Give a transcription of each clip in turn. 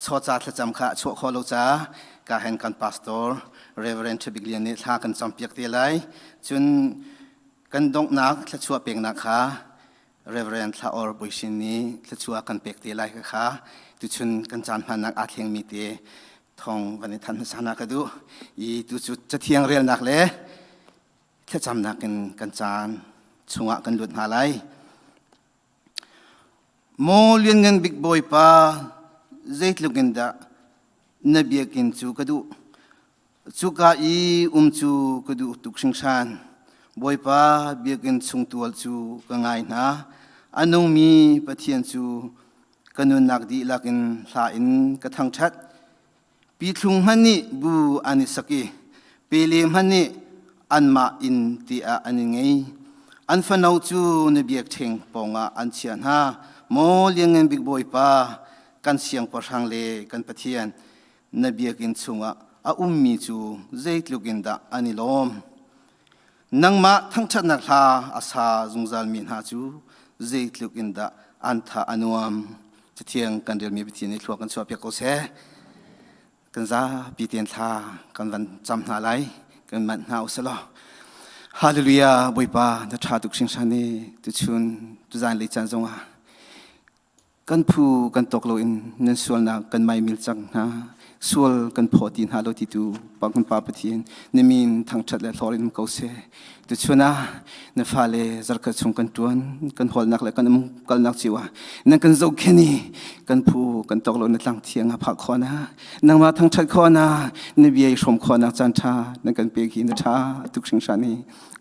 Chawca thlacam kha a chuah khawh lo caah ka hen kan pastor Reverend Ṭha Bik Lian nih thla kan campiak te lai. Cun kan donghnak thluachuah peknak kha Reverend Thla Or Bawisin nih thluachuah kan pek te lai kha tuchun kan caan hmannak aa thlengmi te thong van i than hmasa na ka duh. I tu cu cathiang relnak le thlacamnak in kan caan chungah kan lut hna lai. Maw Lianngan Bik Bawipa, zeitluk in dah na biakinn cu ka duh. Cuka i um cu ka duh tuk hringhran. Bawipa biakinn chung tual cu ka ngai hna. A nungmi Pathian cu ka nunnak dihlak in hla in ka thangṭhat. Pithlung hmanh nih bu an i sak i pele hmanh nih anmah inn tiah an i ngei. An fano cu na biakṭheng pawngah an chiah hna. Maw Lianngan Bik Bawipa, kan siangpahrang le kan Pathian, na biakinn chungah a ummi cu zeitluk in dah an i lawm. Nangmah thangṭhatnak hla a sa zungzalmi hna cu zeitluk in dah an tha a nuam. Cathiang kan relmi Pathian nih thlua kan chuahpiak ko seh. Kan zapi tein thla kan van cam hna lai. Kan manh hna u selaw. Hallelujah Bawipa na ṭha tuk hringhran i tuchun tuzan lei caan zongah Kan phu kan tawk loin nan sualnak kan maimil cang hna. Sual kan phaw ti hna lo ti tu kan Pa Pathian na min thangṭhat le hlawr in um ko seh. Tuchun ah na fale zarkhat chung kan ṭuan, kan hawlnak le kan umkalnak cio ah nan kan zohkhenh i kan phu kan tawk lo na tlang thiang ah phah khawh na nangmah thangṭhat khawh na na bia i hrawm khawhnak caan ṭha na kan pek hi na ṭha tuk hringhran i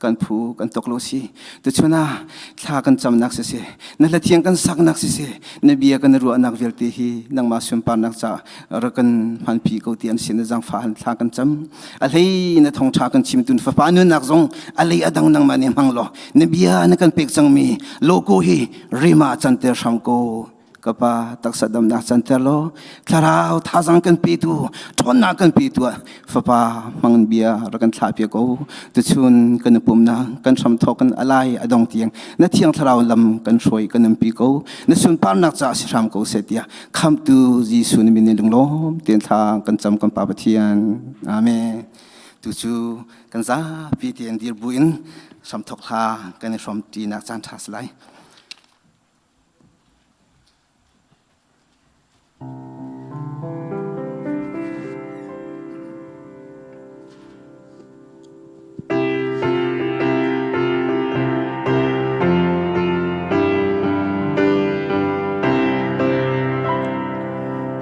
kan phu kan tok lo si tuchun ah thla kan camnak siseh na hlathiang kan saknak siseh na bia kan ruahnak vialte hi nangmah sunparnak ca rak kan hmanpi ko ti an sin na zangfa han thla kan cam a hlei na thongtha kan chim tun fapa nunnak zong a lei a dang nangmah nih hmang law na bia na kan pek cangmi loko hi rima canter hram ko Ka pa taksa damnak canter law thlarau thazang kan petu ṭhawnnak kan petu ah fapa hmang bia rak kan thlah piak ko tuchun kan pumnak kan hramthawk kan alai adong tiang na thiang thlarau lam kan hruai kan umpi ko na sunparnak caah si hram ko seh tiah khamtu Jesuh na min in lunglawm tein thla kan cam kan pa Pathian amen tu cu kan zapi tein dir buin hramthawk hla kan i hrawm ṭinak caan ṭha si lai.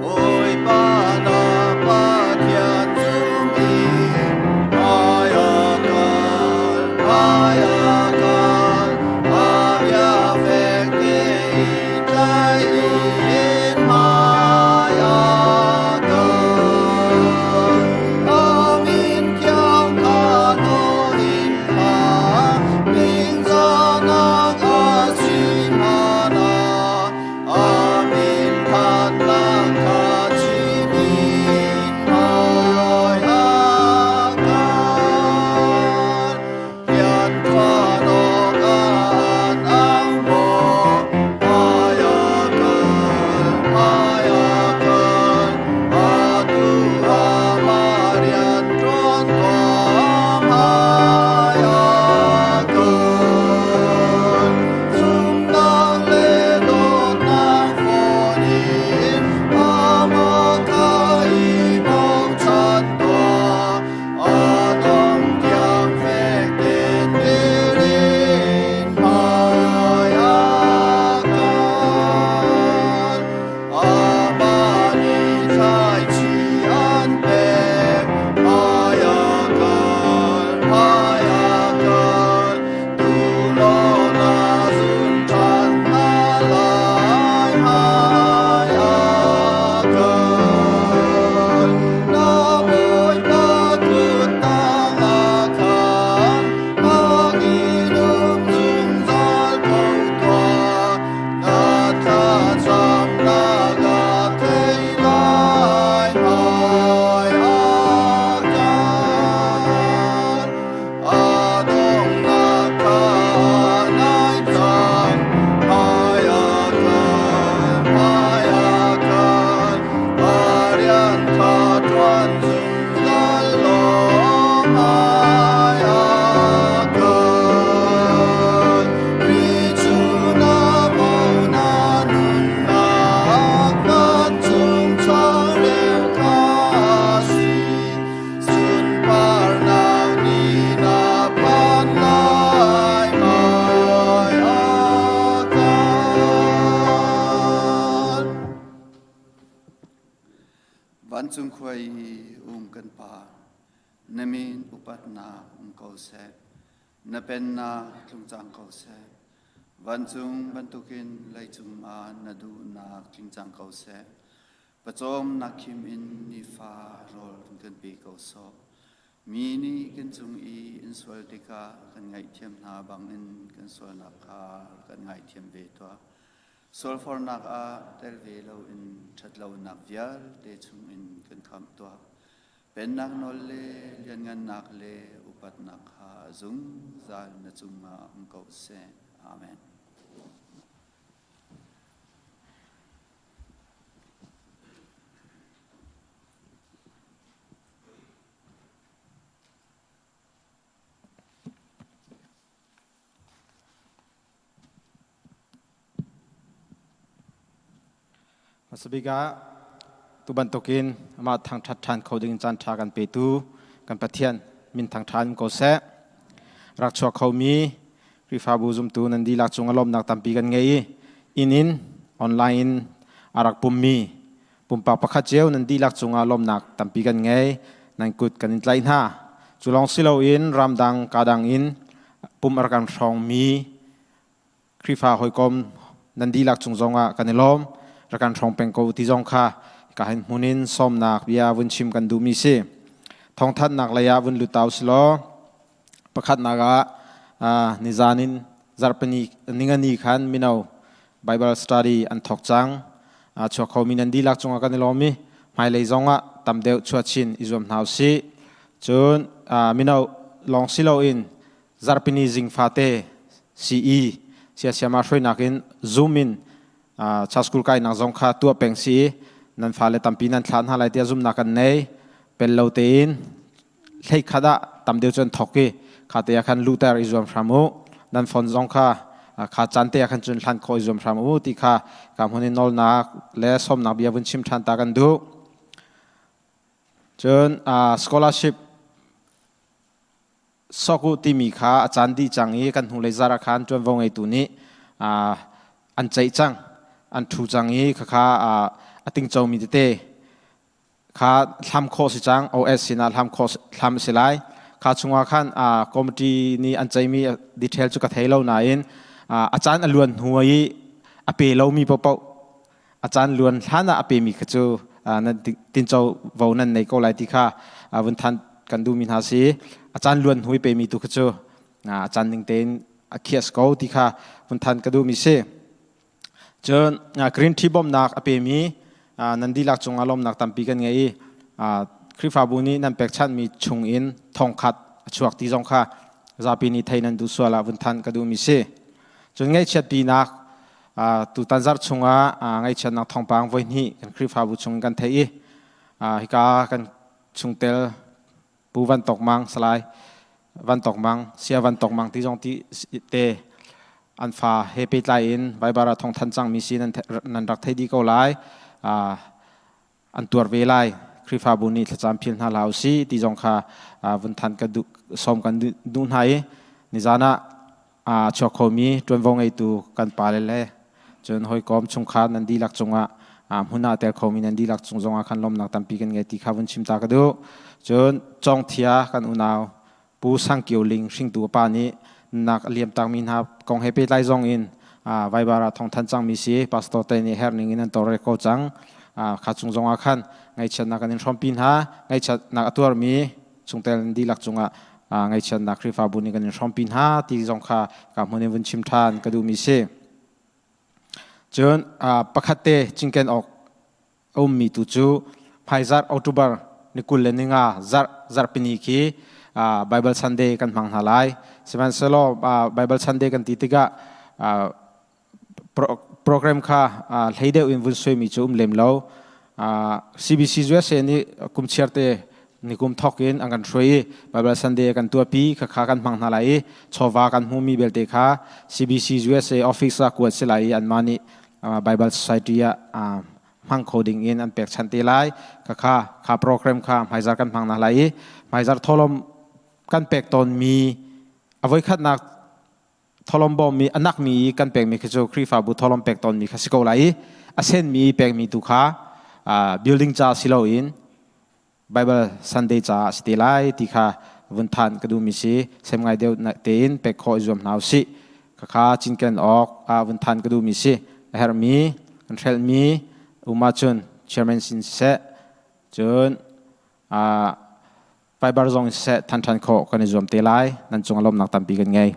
Bawipa na Pathian zum i hmai ah kal, hmai ah kal, a bia. Vancung khua i um kan Pa, na min upatnak um ko seh. Na pennak tlung cang ko seh. Vancung bantukin leicung ah na duhnak tling cang ko seh. Pawcawmnak khim in nifa rawl run kan pe ko sawh. Mi nih kan cung i in sual tikah kan ngaihthiam hna bangin kan sualnak kha kan ngaithiam ve tuah. Sualfornak ah tel ve loin ṭhatlonak vialte chungin kan khamh tuah. Pennak nawl le lianngannak le upatnak kha zungzal na cungah um ko seh. Amen. Hmasabik ah tu bantukin amah thangṭhat ṭhan kho ding caan ṭha kan petu kan Pathian min thangṭhan ko seh. Rak chuak khomi Khrihfabu zumtu nan dihlak cung a lawmnak tampi kan ngei i inn in online in a rak pummi pumpak pakhat cio nan dihlak cungah lawmnak tampi kan ngei. Nan kut kan in tlaih hna. Cu lawng si loin ramdang kadang in pum a rak kan hrawngmi Khrihfa hawikom nan dihlak cung zongah kan i lawm. Rak kan hrawng peng ko ti zong kha ka hin hmun in sawmnak bia vun chim kan duhmi si. Thawngthanhnak lei ah vun lut ta usilaw pakhatnak ah nizan in zarhpini ningani khan mino Bible study an thawk cang. Chuak khomi nan dihlak cungah kan i lawm i hmailei zongah tam deuh chuah chin i zuam hna usih. Cun mino lawng si loin zarhpini zing fate CE siasiama hruainak in Zoom in cha school kainak zong kha tuah peng si nan fale tampi nan thlah hna lai tiah zumnak kan nei pel lo tein hlei khat ah tam deuh cun thok i kha te ah khan luter i zuam hram u nan phone zong kha kha caan te ah khan cun hlan khawh i zuam hram u ti kha ka hmun in nawlnak le sawmnak bia vun chim ṭhan ta kan duh cun scholarship sok u timi kha a caan dih cang i kan hnulei zar ah khan ṭuanvo ngeitu nih an ceih cang an ṭhu cang i khakha a tingcomi tete kha hlam khawh si cang OS sinah hlam khawh hlam si lai kha chungah khan committee nih an ceihmi detail cu ka thei lo nain a caan a luan hnu i a pe lomi paohpaoh a caan luan hlan ah a pemi kha cu nan tinco vo nan nei ko lai ti kha vun than kan duhmi hna si a caan luan hnu i pemi tu kha cu a caan ning tein a khias ko ti kha vun than ka duhmi si cun green tea bawmhnak a pemi nan dihlak cungah lawmnak tampi kan ngei i Khrihfabu nih nan pekchanhmi chung in thongkhat a chuak ti zong kha zapi nih thei nan duh sual ah vun than ka duhmi si cun ngaihchiatpinak Tutan zarh chungah ngaihchiatnak thawngpang voihnih kan Khrihfabu chung kan theih i hika kan chungtel Pu Van Tawk Mang Salai Van Tawk Mang Sia Van Tawk Mang ti zong ti te an fa he pehtlai in Viber ah thawng than cangmi si nan rak thei dih ko lai. An tuar ve lai. Khrihfabu nih thlacam phil hna hlah usih ti zong kha vun than ka duh sawm kan duh hna i nizan ah a chuak khomi ṭuanvo ngeitu kan pale le cun hawikom chungkhar nan dihlak cungah hmun ah tel khomi nan dihlak cung zongah khan lawmnak tampi kan ngei ti kha vun chim ta ka duh. Cun Cawngthia kan unau Pu Sang Kio Ling hringtu a pa nih nak a liam takmi hna kong he pehtlai zong in Viber ah thawng thanh cangmi si pastor te nih herh ning in an tawlrel ko cang. Kha chung zong ah khan ngaihchiatnak kan in hrawmpi hna. Ngaihchiatnak a tuarmi chungtel dihlak cungah ngaihchiatnak Khrihfabu nih kan in hrawmpi hna ti zong kha ka hmun in vun chim ṭhan ka duhmi si. Cun pakhat te cinken awk a ummi tu cu hmaizarh October ni 25 zarh zarhpini khi Bible Sunday kan hmang hna lai. Sihmanhsehlaw Bible Sunday kan ti tikah program kha hlei deuh in vun suaimi cu um lem lo. CBC USA nih kum chiarte nikum thawk in an kan hruai i Bible Sunday kan tuahpi khakha kan hmang hna lai i chawva kan hmumi belte kha CBC USA office ah kuat si lai i anmah nih Bible Society ah hmang kho ding in an pekchanh te lai. Khakha kha program kha hmaizar kan hmang hna lai i hmaizar tholom kan pek tawnmi a voikhatnak tholom bawmmi a nakmi i kan pekmi khi cu Khrihfabu tholom pek tawnmi kha si ko lai i a senmi pekmi tu kha building ca si loin Bible Sunday caah si te lai ti kha vun than ka duhmi si sem ngai deuh tein pek khawh i zuam hna usih. Khakha cinken awk ah vun than ka duhmi si. A herhmi kan hrelhmi um ahcun chairman sin siseh cun Viber zong in siseh than than khawh kan i zuam te lai. Nan cung ah lawmnak tampi kan ngei.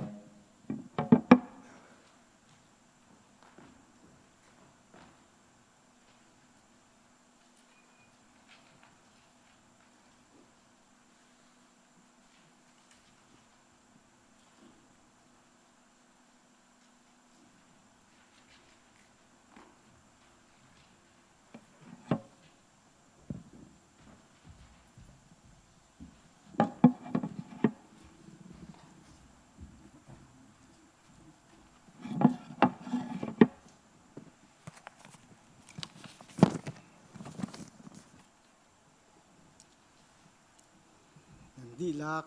Nan dihlak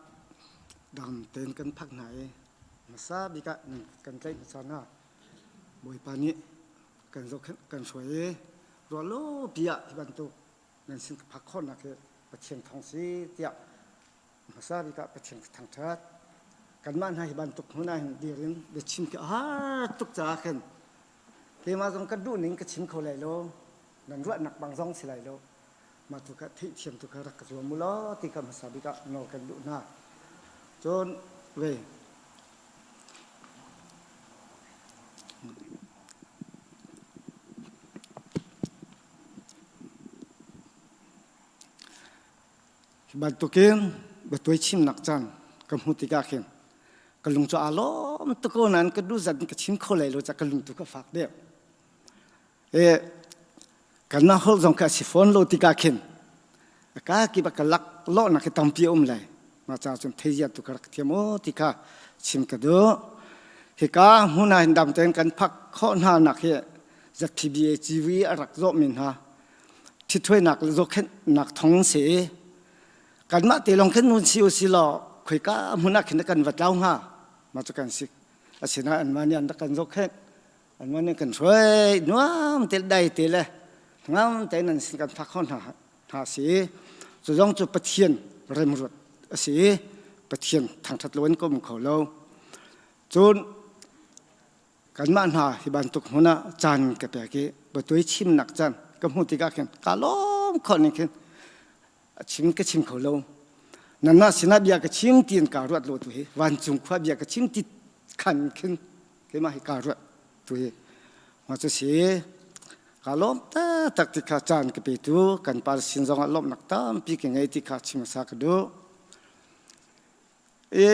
dam tein kan phak hna i hmasa bik ah nan kan tlaih hmasa hna. Bawipa nih kan zohkhenh kan hruai i ruahlopi ah hi bantuk nan sin ka phak khawhnak hi Pathian thawng si tiah hmasa bik ah Pathian ka thangṭhat. Kanmah hna hi bantuk hmun ah hin dir in biachim khi a har tuk caah khin keimah zong ka duh ning ka chim kho lai lo nan ruahnak bang zong si lai lo mah tu kha theihthiam tu kha rak ka zuam u law ti kha hmasa bik ah nawl kan duh hna. Cun ve Hi bantukin biatuai chimnak caan ka hmuh tikah khin ka lung cu aa lawm tuk ko nain ka duh zat in ka chim kho lai lo caah ka lung tu ka fak deuh. E kanmah holh zong kha a si fawn lo tikah khin a ka kip a ka lak lawhnak hi tampi a um lai. Mah caah cun theizia tu ka rak thiam aw ti kha chim ka duh. Hika hmun ah hin dam tein kan phak khawh hna nak hi ZPBA CV a rak zawhmi hna ṭhithuainak le zohkhenhnak thong si i kanmah te lawng khin nun si u si law khoika hmun ah khin kan va tlau hnga mah cu kan si asinain anmah nih an rak kan zohkhenh anmah nih kan hruai nuam te dai te le ngam tein an sin kan phak kho hna hna si cu zong cu Pathian remruat a si i Pathian thangṭhat lo in ka um kho lo cun kanmah hna hi bantuk hmun ah caan ka pek i batui chimnak caan ka hmuh tikah khin ka lawm kho ning khin a chim ka chim kho lo nanmah sinah bia ka chim tiin kaa ruat lo tu hi vancung khua bia ka chim ti khan khin keimah hi kaa ruat tu hi ma cu si ka lawm taktak ti kha caan ka petu kan pa sin zong ah lawmhnak tampi ka ngei ti kha chim hmasa ka duh i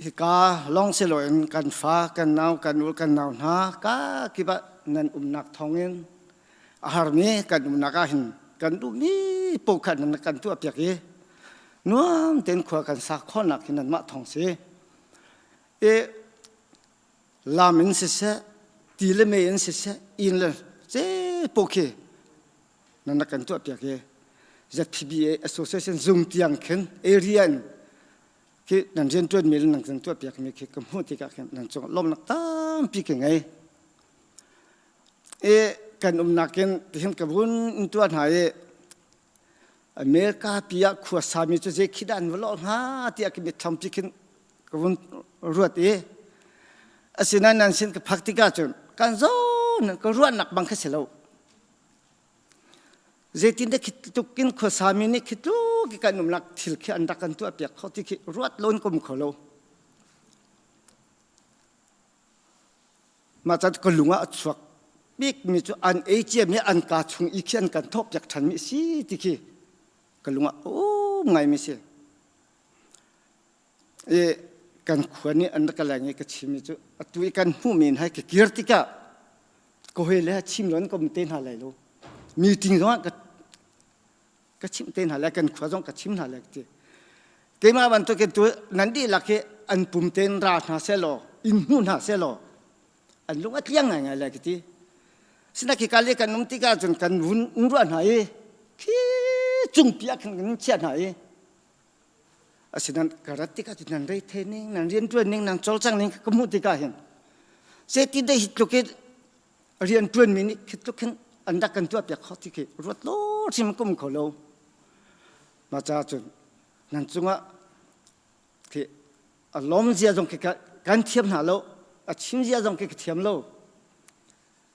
Hika lawng si loin kan fa, kan nau, kan u, kan nau hna ka kip ah nan umnak thawngin a harmi kan umnak ah hin kan duhmi paoh kha nan kan tuahpiak i nuam tein khua kan sa khawhnak hi nanmah thawng si. I lam in siseh, ti le mei in siseh, inn le ce paoh khi nan rak kan tuahpiak i ZPBA Association zung tiang khin area in khi nan rianṭuanmi le nan kan tuahpiakmi khi ka hmuh tikah khin nan cungah lawmhnak tampi ka ngei. I kan umnak in tihin ka vun in tuah hna i America pi ah khua sami cu zei khi dah an va lawh hnga tiah ka mitthlam pi khin ka vun ruat i asinain nan sin ka phak tikah cun kan zo nan ka ruahnak bang kha si lo. Zeitindah khi tluk in khuasami nih khi tluk i kan umnak thil khi an rak kan tuahpiak kho ti khi ruat loin ka um kho lo. Mah caan ka lung ah a chuak bikmi cu an ei ciami an kaa chung i khi an kan thawhpiak ṭhanmi a si ti khi ka lung ah a um ngaimi si. I kan khua nih an rak ka leng i ka chimmi cu atu i kan hmuhmi in hai ka kir tikah ka hawi le chim lo in ka um te hna lai lo meeting zong ah ka ka chimh te hna lai kan khua zong ka chim hna lai ti keimah bantukin tu nan dihlak hi an pum tein ra hna seh law in hmu hna seh law an lung a tliang ngaingai lai ka ti sinah khi ka le kan um tikah cun kan vun ruah hna i khi cungpi ah khin kan chiah hna i Asinain ka rat tikah cun nan reithei ning, nan rianṭuan ning, nan cawlcang ning ka hmuh tikah hin zeiti dei hi tluk i rianṭuanmi nih khi tluk hin an rak kan tuahpiak khawh ti khi ruat lo hrim ka um kho lo. Mah caah cun nan cungah khi a lawm zia zong khi kan thiam hna lo, a chim zia zong khi ka thiam lo.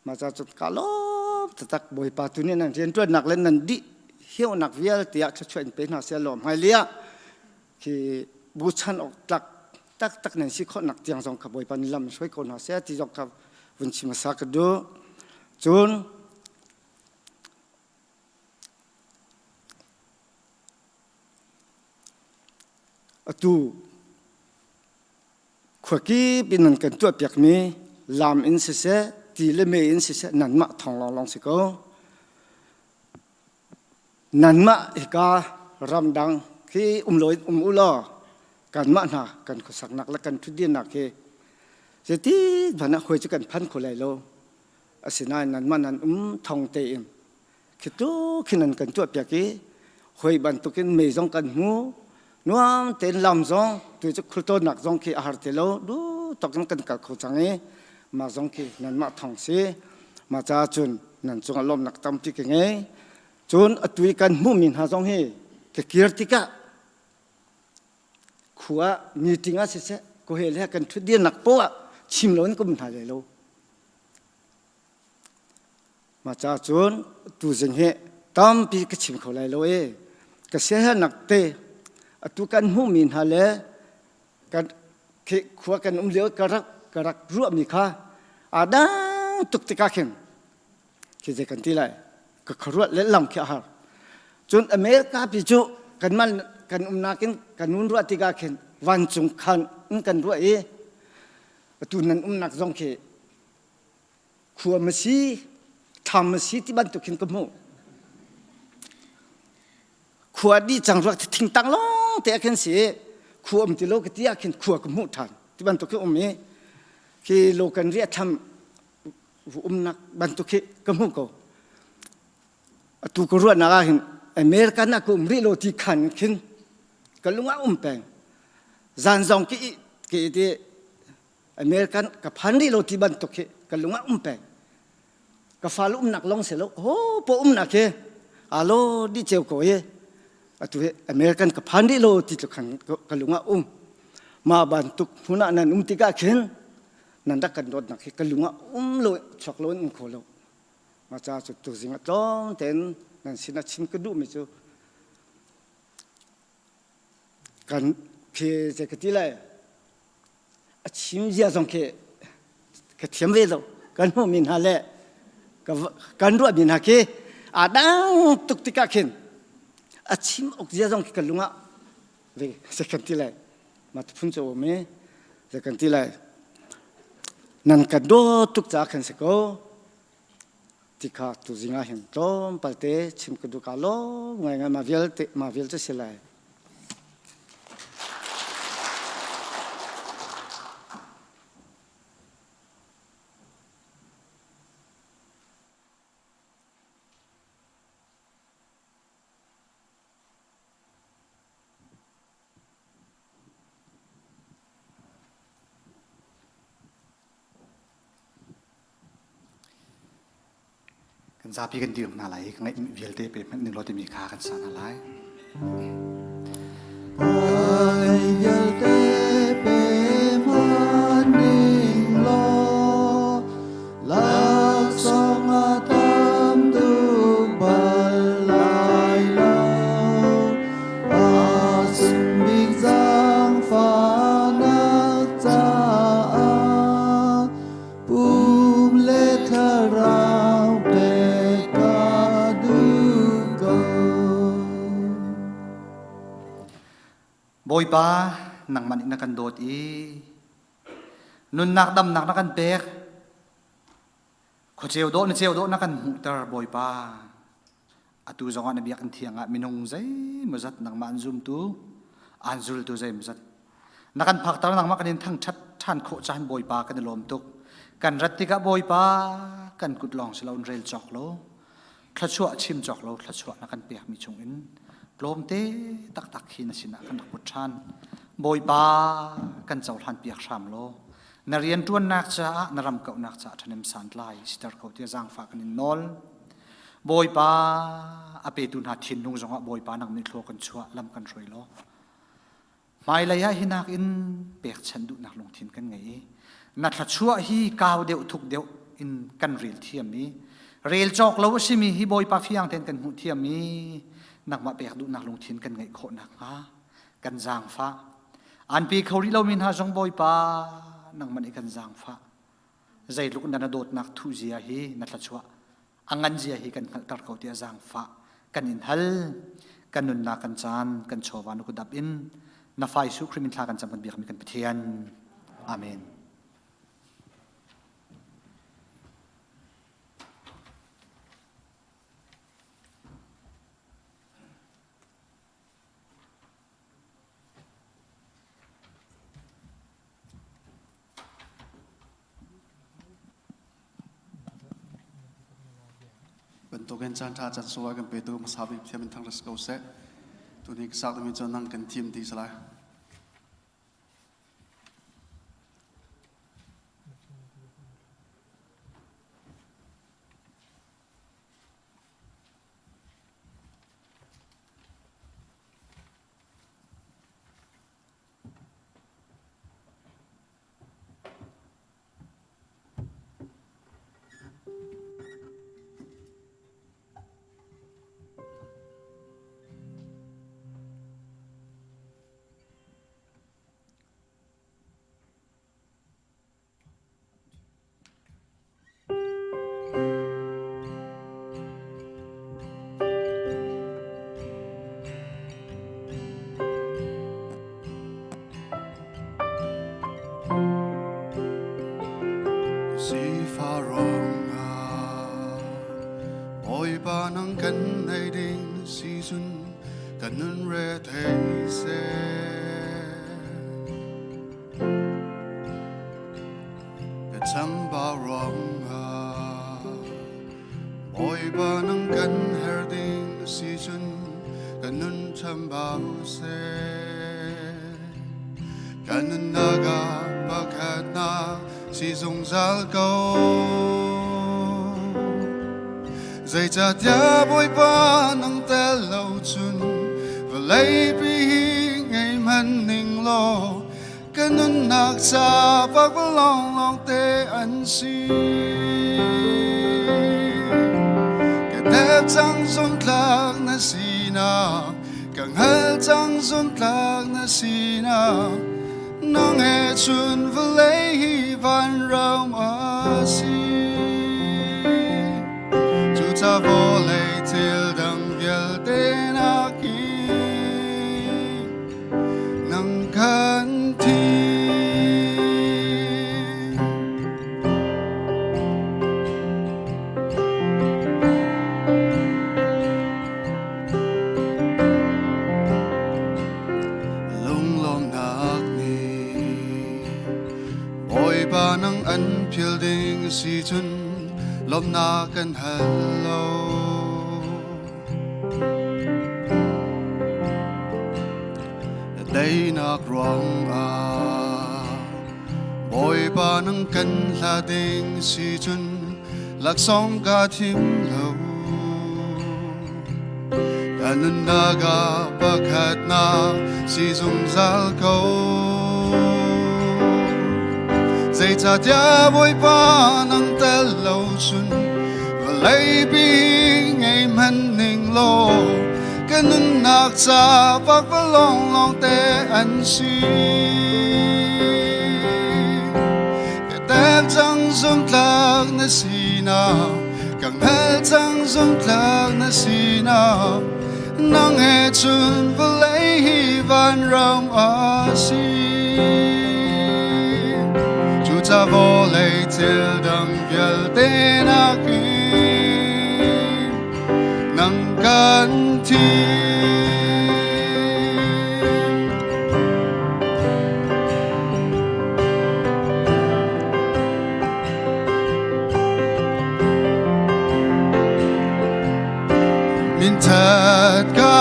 Mah caah cun ka lawm taktak Bawipa tu nih nan rianṭuannak le nan dih hionak vialte ah thluachuah in pe hna seh law hmailei ah khi buchan awk tlak taktak nan si khawhnak tiang zong kha Bawipa nih lam hruai ko hna seh ti zong kha vun chim hmasa ka duh. Cun atu khuakip in nan kan tuahpiakmi lam in siseh ti le mei in siseh nanmah thawng lawnglawng si ko. Nanmah hika ramdang khi um lo in um u law kanmah hna kan khuasaknak le kan ṭhutdirnak hi zeiti hmanh ah hawi cu kan phan kho lai lo. Asinain nanmah nan um thong tein khi tu khi nan kan tuahpiak i hoi bantukin mei zong kan hmu nuam tein lam zong tu cu khultawnnak zong khi a har ti lo du tok in kan kal kho cang i mah zong khi nanmah thong si mah caah cun nan cungah lawmnak tampi ka ngei cun atu i kan hmuhmi hna zong hi ka kir tikah khua meeting ah siseh ko he le kan ṭhutdirnak poah ah chim lo in ka um hna lai lo Mah caah cun tuzing hi tampi ka chim kho lai lo i ka siaherhnak te atu kan hmuhmi hna le kan khua kan um lio ka rak ka rak ruahmi kha aa dang tuk tikah khin khi zei kan ti lai ka khuaruah lehlam khi a har. Cun America pi cu kanmah kan umnak in kan nun ruah tikah khin vancung khan in kan ruah i atu nan umnak zong khi khua ma si thlam ma si ti bantuk hin ka hmuh khua dih cang ruak thingtang lawng te ah khin si khua um ti lo ka ti ah khin khua ka hmuh ṭhan ti bantuk khi um i khi lo kan riah thlam umnak bantuk khi ka hmuh ko atu ka ruahnak ah hin American ah ka um rih lo ti khan khin ka lung ah um peng zan zong ki ki ti American ka phan rih lo ti bantuk khi ka lung ah um peng. Ka fale umnak lawng si lo, ho po umnak khi alo di ceu ko i atu hi American ka phan rih lo ti tluk khan ka lung ah um. Mah bantuk hmun ah nan um tikah khin nan rak kan dawtnak hi ka lung ah um lo chuak lo in um kho lo. Mah ca cu tuzing ah tlawm tein nan sinah chim ka duhmi cu kan khi zei ka ti lai a chim zia zong khi ka thiam ve lo kan hmuhmi hna le kan ruahmi hna khi aa dang tuk tikah khin a chim awk zia zong khi ka lung ah ve se kan ti lai ma phun cu um i se kan ti lai nan kan dawt tuk caah khan si ko ti kha tuzing ah hin tlawmpal te chim ka duh ka lawm ngaingai ma vialte ma vialte si lai. Kan zapi kan dir hna lai i ka ngaihmi vialte pe hmanh ning law timi kha kan sa hna lai. Ai vialte pe hmanh ning law laksawng a tam tuk bal lai lo. A sung bik zaangfahnak caah Pum le thlarau pek ka duh ko. Bawipa, nangmah nih na kan dawt i nunnak damnak na kan pek. Khuaceu dawh na ceu dawh na kan hmuhter, Bawipa. Atu zongah na biakinn thiang ah minung zeimawzat nangmah an zumtu, aan zultu zeimawzat na kan phakter nangmah kan in thangṭhat ṭhan khawh caan Bawipa kan i lawm tuk. Kan rat tikah Bawipa kan kut lawng si loin rel cawk lo, thluachuah chim cawk lo thluachuah na kan pekmi chungin tlawmte taktak hi na sinah kan rak put ṭhan. Bawipa kan cohlan piak hram law na rianṭuannak caah na ram kauhnak caah ṭhahnem santlai siter ko tiah zaangfah kan in nawl. Bawipa a petu hna thinlung zongah Bawipa nang nih thlua kan chuah lam kan hruai law hmailei ah hinak in pekchanh duhnak lungthin kan ngei i na thluachuah hi kau deuh thuk deuh in kan rel thiam i rel cawk lo a simi hi Bawipa fiang tein kan hmuh thiam i nangmah pek duhnak lungthin kan ngeih khawh nakhnga kan zaangfah an pe kho rih lomi hna zong Bawipa nangmah nih kan zaangfah zeitluk na na dawtnak thuhzia hi na thluachuah a ngan zia hi kan hngalhter ko tiah zaangfah kan in hal kan nunnak kan caan kan chawva na kut ap in na fa Jesuh Khrih min thla kan cam kan biakmi kan Pathian amen. Bantukin caan ṭha caan sunglawi kan petu hmasa bik Pathian min thangṭhat si ko seh. Tuni ka sak dingmi cu nang kan thim ti si lai. Sifah ruangah Bawipa nang kan nei ding si cun kan nun rethei seh. Ka chambau ruangah Bawipa nang kan her ding si cun kan nun chambau seh. Kan nunnak ah pakhatnak si zungzal ko. Zeicahtiah Bawipa nang tel lo cun vawlei pi hi ngei hmanh ning law ka nunnak ca pakpalawng lawngte an si. Ka tep cang zumtlak na sinak, ka hngal cang zumtlak na sinak, nang he cun vawlei hi vanram a si. Cuca vawlei thil dang vialte nakin nang kan thi. Lunglawmnak nih Bawipa nang an phil ding si cun lawmhnak kan hal lo. Teinak ruangah Bawipa nang kan hla ding si cun laksawng ka thim lo. Ka nunnak ah pakhatnak si zungzal ko. Zeicahtiah Bawipa nang tel lo cun vawlei pi ngei hmanh ning law ka nunnak ca pakpalawng lawngte an si. Ka tel cang zumtlak na sinak, ka hngal cang zumtlak na sinak, nang he cun vawlei hi vanram a si. Cuca vawlei thil dang vialte nakin nang kan thi. Mintat ka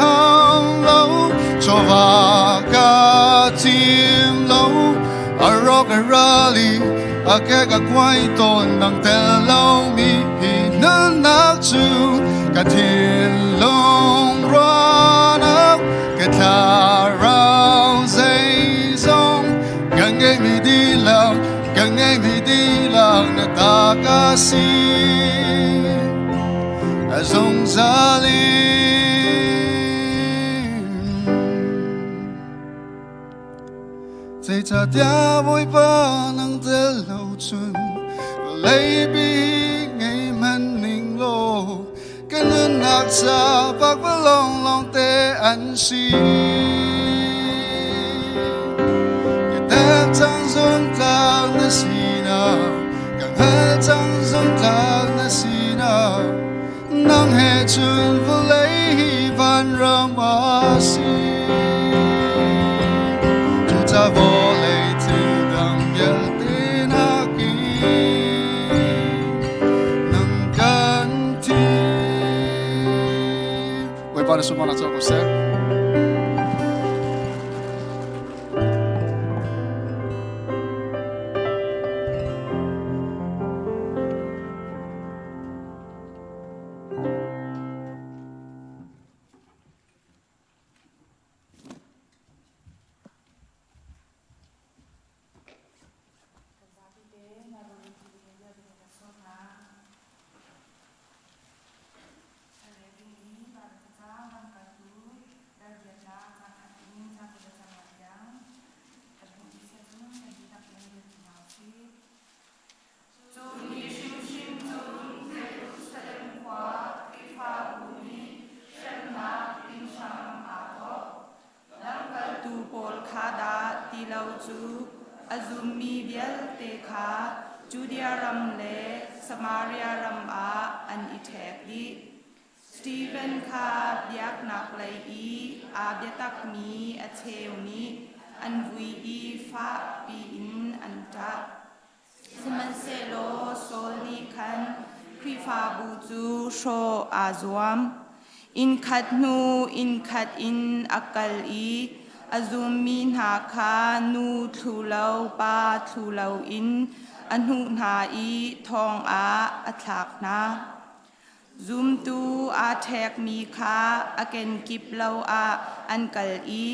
hang lo, chawva ka tim lo, a rock a rally, a ke ka kwai ton nang tel lo mi hi nunnak. cu ka thinlung ruahnak ka thlarau zeizong ka ngeihmi dihlak ka ngeihmi dihlak na ta ka si a zungzal in. Zeicahtiah Bawipa nang tel lo cun vawleipi ngei hmanh ning law ka nunnak ca pakpalawng lawngte an si. Ka tek cang zungtlak na sinak, ka hngal cang zungtlak na sinak, nang he cun vawlei hi vanram a si. Cuca vawlei thil dang vialte nakin nang kan thi. Bawipa na sunparnak cu ko seh. Cu ni hrimhrim cun Jerusalem khua Khrihfabu nih hremnak in hram aa thawk. Lamkaltu pawl kha dah ti lo cu a zummi vialte kha Judea ram le Samaria ram ah an i ṭhek dih. Steven kha biaknaklei i aa biatakmi a cheu nih an vui i fakpi in an ṭah. Sihmanhsehlaw Saul nih khan Khrihfabu cu hrawh aa zuam. Innkhat hnu innkhat in a kal i a zummi hna kha nu thlu lo pa thlu loin a hnuh hna i thong ah a thlak hna. Zumtu aa ṭhekmi kha a kenkip lo ah an kal i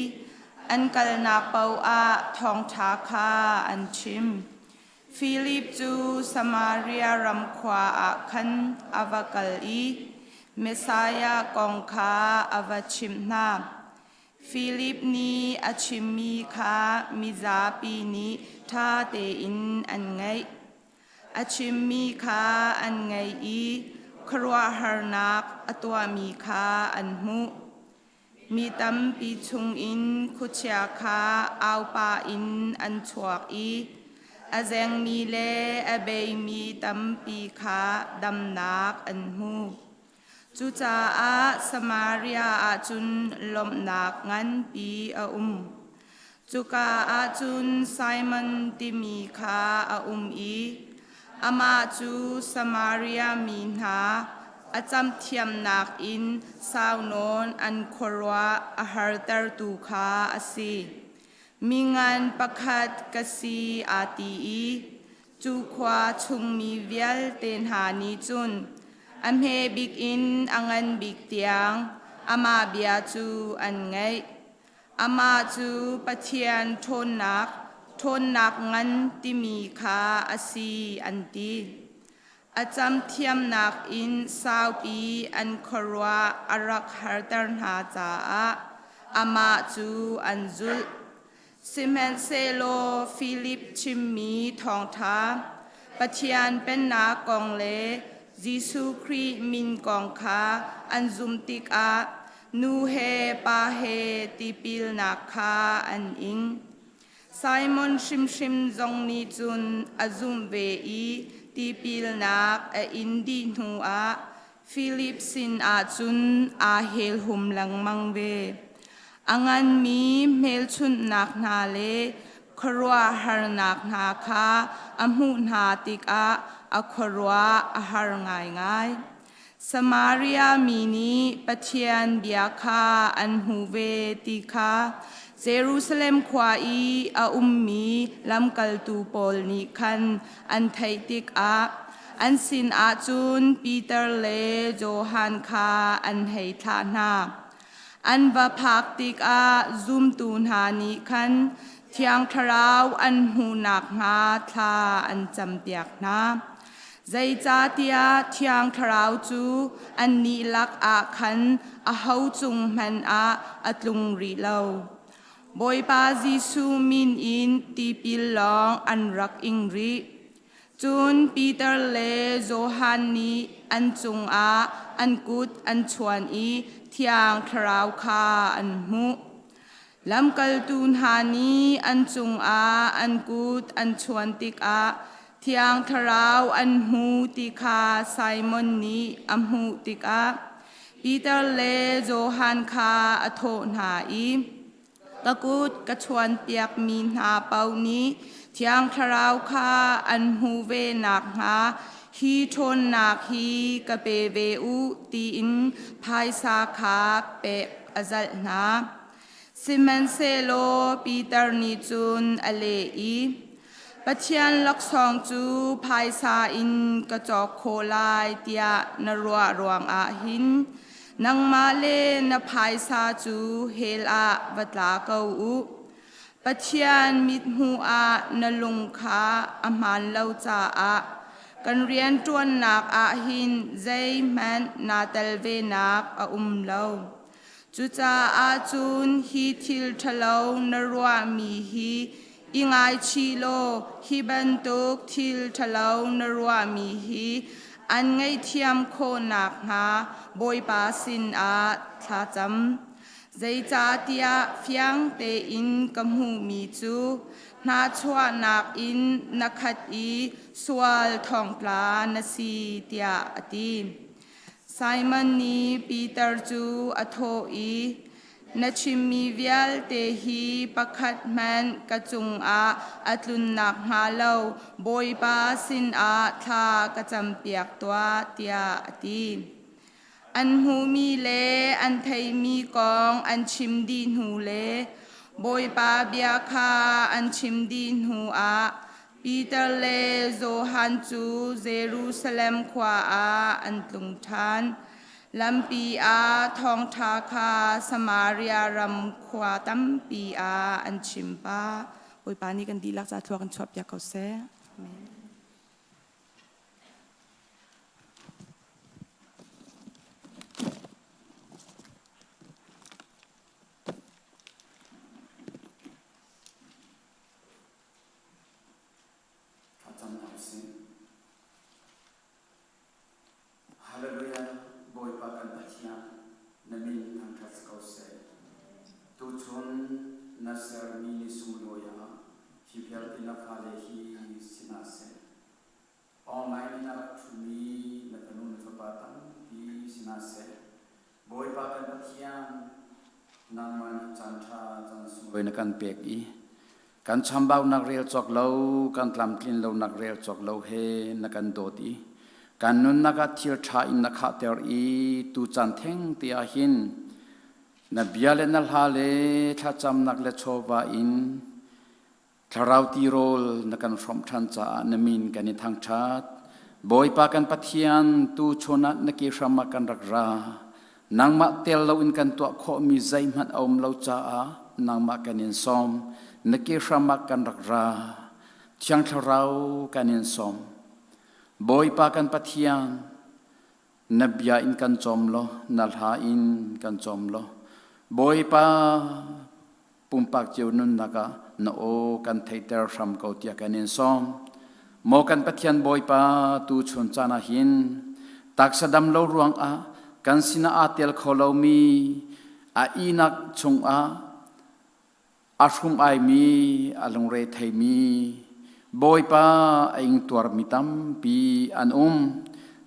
an kalnak paoh ah thawngṭha kha an chim. Filip cu Samaria ram khua ah khan a va kal i Messiah kong kha a va chimh hna. Filip nih a chimmi kha mizapi nih ṭha tein an ngaih. A chimmi kha an ngaih i khuaruahharnak a tuahmi kha an hmuh. Mi tampi chungin khuachia kha aupa in an chuak i a zengmi le a beimi tampi kha damnak an hmu. Cucaah Samaria ah cun lawmhnak nganpi a um. Cuka ah cun Simon timi kha a um i amah cu Samaria mi hna a camhthiamnak in sau nawn an khuaruah a hartertu kha a si. Mingan pakhat ka si aa ti i Cu khua chungmi vialte hna nih cun a hme bik in a ngan bik tiang amah bia cu an ngaih. Amah cu Pathian ṭhawnnak, ṭhawnnak ngan timi kha a si an ti. A camthiamnak in saupi an khuaruah a rak harter hna caah amah cu an zulh. Sihmanhsehlaw Filip chimmi thawngṭha, Pathian Pennak kong le Jesuh Khrih min kong kha an zumh tikah nu he pa he tipilnak kha an ing. Simon hrimhrim zong nih cun a zumh ve i tipilnak a in dih hnuah Filip sinah cun aa helhum lengmang ve. A nganmi hmelchunhnak hna le khuaruahharnak hna kha a hmuh hna tikah a khuaruah a har ngaingai. Samaria mi nih Pathian bia kha an hmu ve ti kha Jerusalem khua i a ummi lamkaltu pawl nih khan an theih tikah. An sinah cun Peter le Johan kha an hei thlah hna. An va phak tikah zumtu hna nih khan Thiang Thlarau an hmuh nakhnga thla an campiak hna. Zeicahtiah Thiang Thlarau cu annih lakah khan aho cung hmanh ah a tlung rih lo. Bawipa Jesuh min in tipil lawng an rak ing rih. Cun Peter le Johan nih an cungah an kut an chuan i Thiang Thlarau kha an hmuh. Lamkaltu hna nih an cungah an kut an chuan tikah Thiang Thlarau an hmu ti kha Simon nih a hmuh tikah Peter le Johan kha a thawh hna i, Ka kut ka chuanpiakmi hna paoh nih Thiang Thlarau kha an hmuh ve nakhnga hi ṭhawnnak hi ka pe ve u tiin phaisa kha pek a zalh hna. Sihmanhsehlaw Peter nih cun a leh i, Pathian laksawng cu phaisa in ka cawk khawh lai tiah na ruah ruangah hin nangmah le na phaisa cu hell ah va tla ko u. Pathian mithmuh ah na lung kha a hmaan lo caah kan rianṭuannak ah hin zeihmanh naa tel venak a um lo. Cucaah cun hi thil ṭhalo na ruahmi hi i ngaichih law hi bantuk thil ṭhalo na ruahmi hi an ngaihthiam khawh nakhnga Bawipa sinah thlacam. Zeicahtiah fiang tein ka hmuhmi cu hnahchuahnak in na khat i sual thongtla na si tiah a ti. Simon nih Peter cu a thawh i, Na chimmi vialte hi pakhat hmanh ka cungah a tlun nakhnga lo Bawipa sinah thla ka campiak tuah, tiah a ti. An hmuhmi le an theihmi kong an chim dih hnu le Bawipa bia kha an chim dih hnuah Peter le Johan cu Jerusalem khua ah an tlung ṭhan. Lampi ah thawngṭha kha Samaria ram khua tampi ah an chim pah. Bawipa nih kan dihlak ca thlua kan chuahpiak ko seh. Amen. Thlacam hna usih. Hallelujah, Bawipa kan Pathian, na min thangṭhat si ko seh. Tuchun na sermi ni sunglawi ah hi vialte na fale hi si hna seh. Online in a rak ṭhumi na fanu na fapa tampi si hna seh. Bawipa kan Pathian, nangmah nih caanṭha caan sunglawi na kan pek i kan chambaunak rel cawk lo, kan tlamtlin lonak rel cawk lo he na kan dawt i kan nunnak ah thil ṭha in na khahter i tu caan theng te ah hin na bia le na hla le thlacamnak le chawva in Thlarau tirawl na kan hrawmh ṭhan caah na min kan i thangṭhat. Bawipa kan Pathian, tuchun ah na ke hram ah kan rak ra. Nangmah tel loin kan tuah khawhmi zeihmanh a um lo caah nangmah kan in sawm. Na ke hram ah kan rak ra. Thiang Thlarau kan in sawm. Bawipa kan Pathian, na bia in kan cawm law, na hla in kan cawm law. Bawipa, pumpak cio nunnak ah na aw kan theihter hram ko tiah kan in sawm. Maw kan Pathian Bawipa tu chun caan ah hin taksa dam lo ruangah kan sinah aa tel kho lomi a ihnak chungah a hrum aimi a lungre theimi Bawipa a ingtuarmi tampi an um.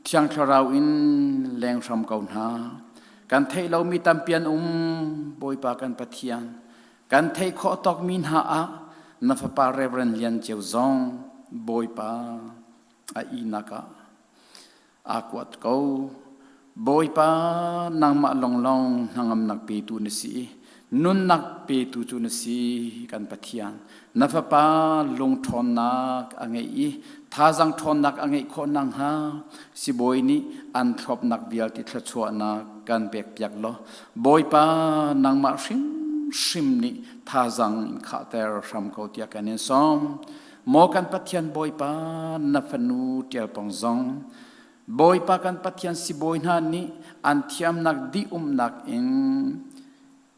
Thiang Thlarau in leng hram ko hna. Kan theih lomi tampi an um, Bawipa kan Pathian. Kan theih khawh tawkmi hna ah na fapa Reverend Lian Ceu zong Bawipa a ihnak ah aa kuat ko. Bawipa nangmah lawnglawng hnangamnak petu na si i. Nunnak petu cu na si kan Pathian. Na fapa lungṭhawnnak a ngeih i thazaang ṭhawnnak a ngeih khawh nakhnga sibawi nih an thlopnak vialte thluachuahnak kan pekpiak law Bawipa nangmah hrimhrim nih thazaang in khahter hram ko tiah kan in sawm. Maw kan Pathian Bawipa na fanu ṭialpong zong Bawipa kan Pathian sibawi hna nih an thiamnak dih umnak in